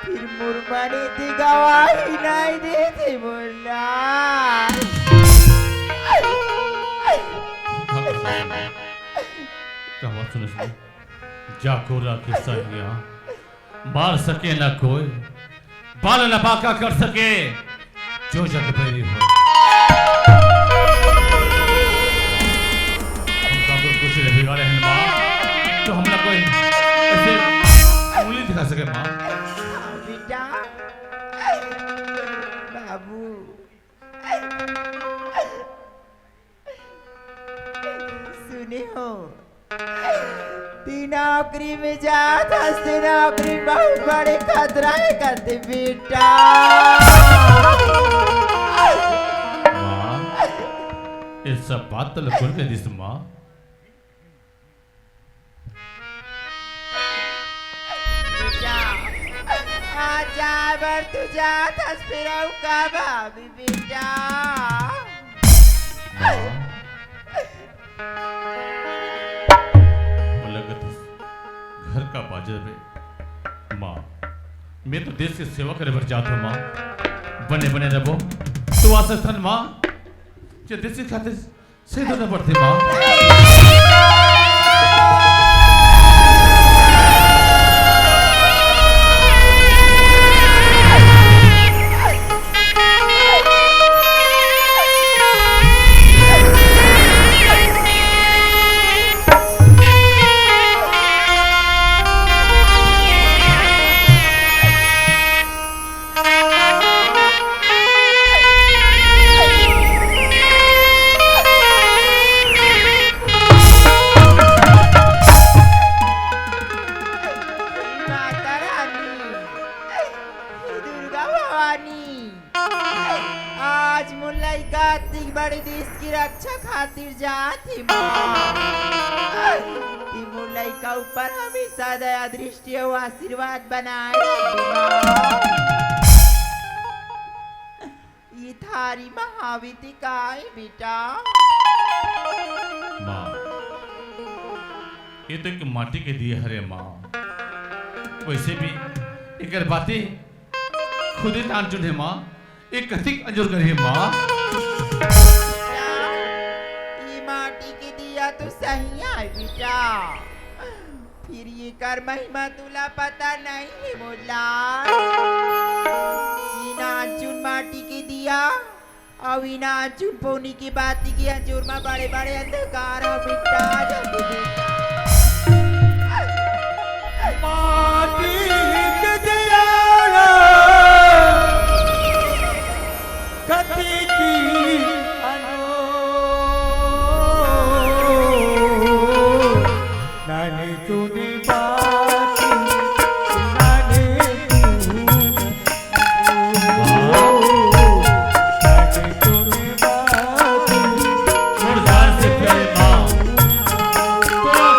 फिर मोर मन एती गवाही नहीं देथे मोला। कहवा सुने सुने, जाको राखे सहिया, बाल सके ना कोई, बाल न बाका कर सके, जो जग बैरी हो। हम काबर कुछ नहीं बिगाड़े हैं माँ, तो हमला कोई ऐसे उंगली दिखा सके माँ। हाँ बेटा, बाबू। सुने हो, ती नौकरी में जात हस, ते नौकरी बहुत बड़े खतरा हे कथे बेटा। माँ, ये सब बात तो लकुन के दिस माँ। बेटा, आज जाए बर तू जात हस, फिर अउ कब आबी बेटा? माँ, मोला लगत हे, घर का बाजर में। माँ, मैं तो देश के सेवा करे बर जात हों माँ। बने बने रहो। तू आ सकथन माँ, जे देश के खातिर शहीद होना पड़थे माँ। माता रानी, दुर्गा भवानी, आज मोर लइका अतिक बड़े देश की रक्षा खातिर जात हे माँ। कि मोर लइका ऊपर हमेशा दया दृष्टि अउ आशीर्वाद बनाए रखे माँ। ये थारी महाविति काय बेटा? माँ, ये तो एक माटी के दिया हरे माँ। वैसे भी एकर बाती खुदे नानचुन हे माँ, ये कतिक अंजोर करही माँ। बेटा, ये माटी के दिया तो सही आय बेटा, फिर एकर महिमा तुला पता नहीं हे मोला। ये नानचुन माटी के दिया अउ इना चुनपौनी के बाती के अंजोर म बड़े-बड़े अंधकार ह मिटा जाथे बेटा। माटी के दिया कथी की अनोर, नानी सुनी बाती, नानी सुनी जोरदार से प्यारे माँ, तोरा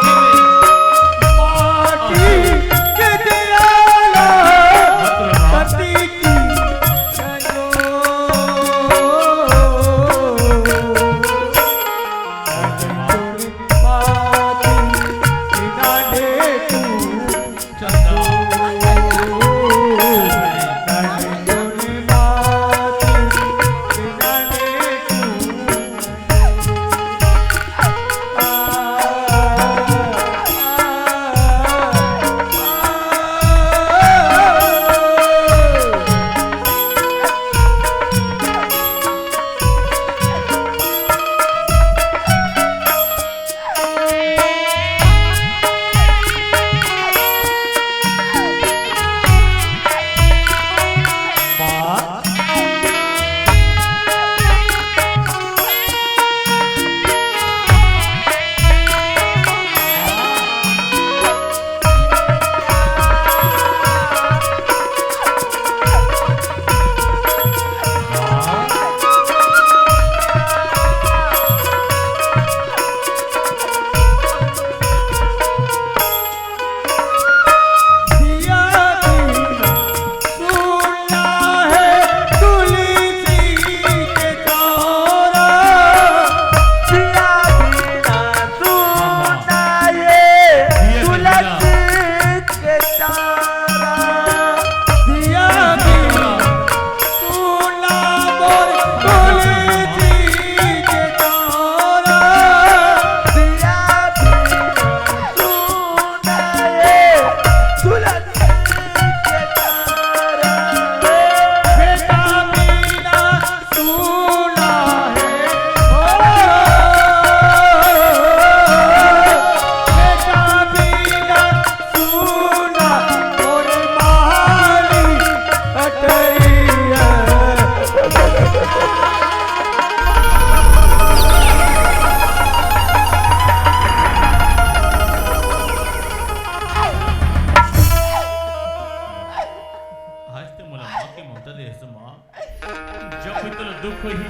दुख होही,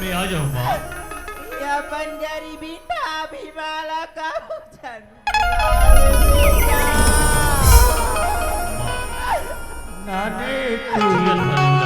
मैं आ जाऊं माँ। ये अपन गरीबी भाभी माला का उजन। नाने तू माँ,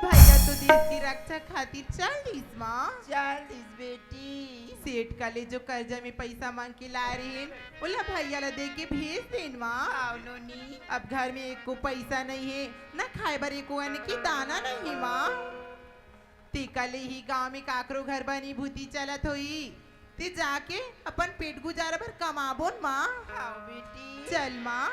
भैया तो देश की रक्षा खातिर चल दिस माँ। चल दिस बेटी। सेठ का ले जो कर्जा में पैसा मांग के लाय रहिन, ओला भैया ला दे के भेज देन माँ। हाव नोनी। अब घर में एको पैसा नहीं है, ना खाए बर एको अन्न के दाना नहीं है माँ। तेका ले ही गांव में काकरो घर बनी भूती चलत होई। ते जाके अपन पेट गुजारा बर कमाबोन माँ। हाव बेटी। चल माँ।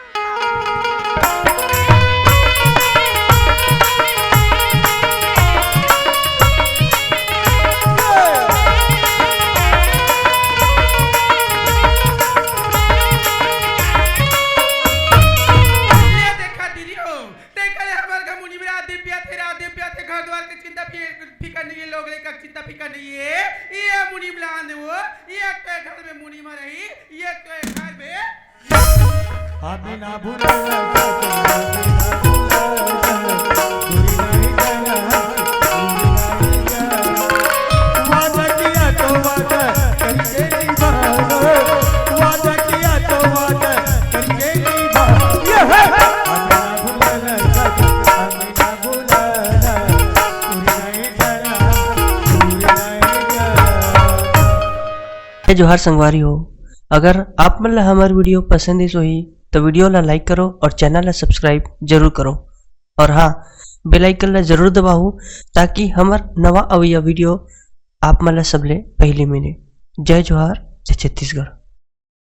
ये देखा दीदी हो, तेकरे हमर घर मुनीम रात दिन पिया थे, रात दिन पिया थे, घर द्वार के चिंता फि-, फिकर नहीं है, लोग लेकर चिंता फिकर नहीं है। ये मुनीम लान वो, ये तो घर में मुनीम रही, ये तो घर में। आदमी ना भूला, आदमी ना भूला, दूरी नहीं जाना, दूरी नहीं जाना। वादा किया तो वादा करके निभाओ, वादा किया तो वादा करके निभाओ। ये है। आदमी ना भूला, आदमी ना भूला, दूरी नहीं जाना, दूरी नहीं जाना। जय जोहार संगवारी हो, अगर आप मन ला हमर video पसंद आइस होही, तो video ला like करो और channel ला subscribe जरूर करो। और हाँ, bell icon ला जरूर दबाओ, ताकि हमर नवा अवइया video आप मन ला सबले पहली मिले। जय जोहार, जय छत्तीसगढ़।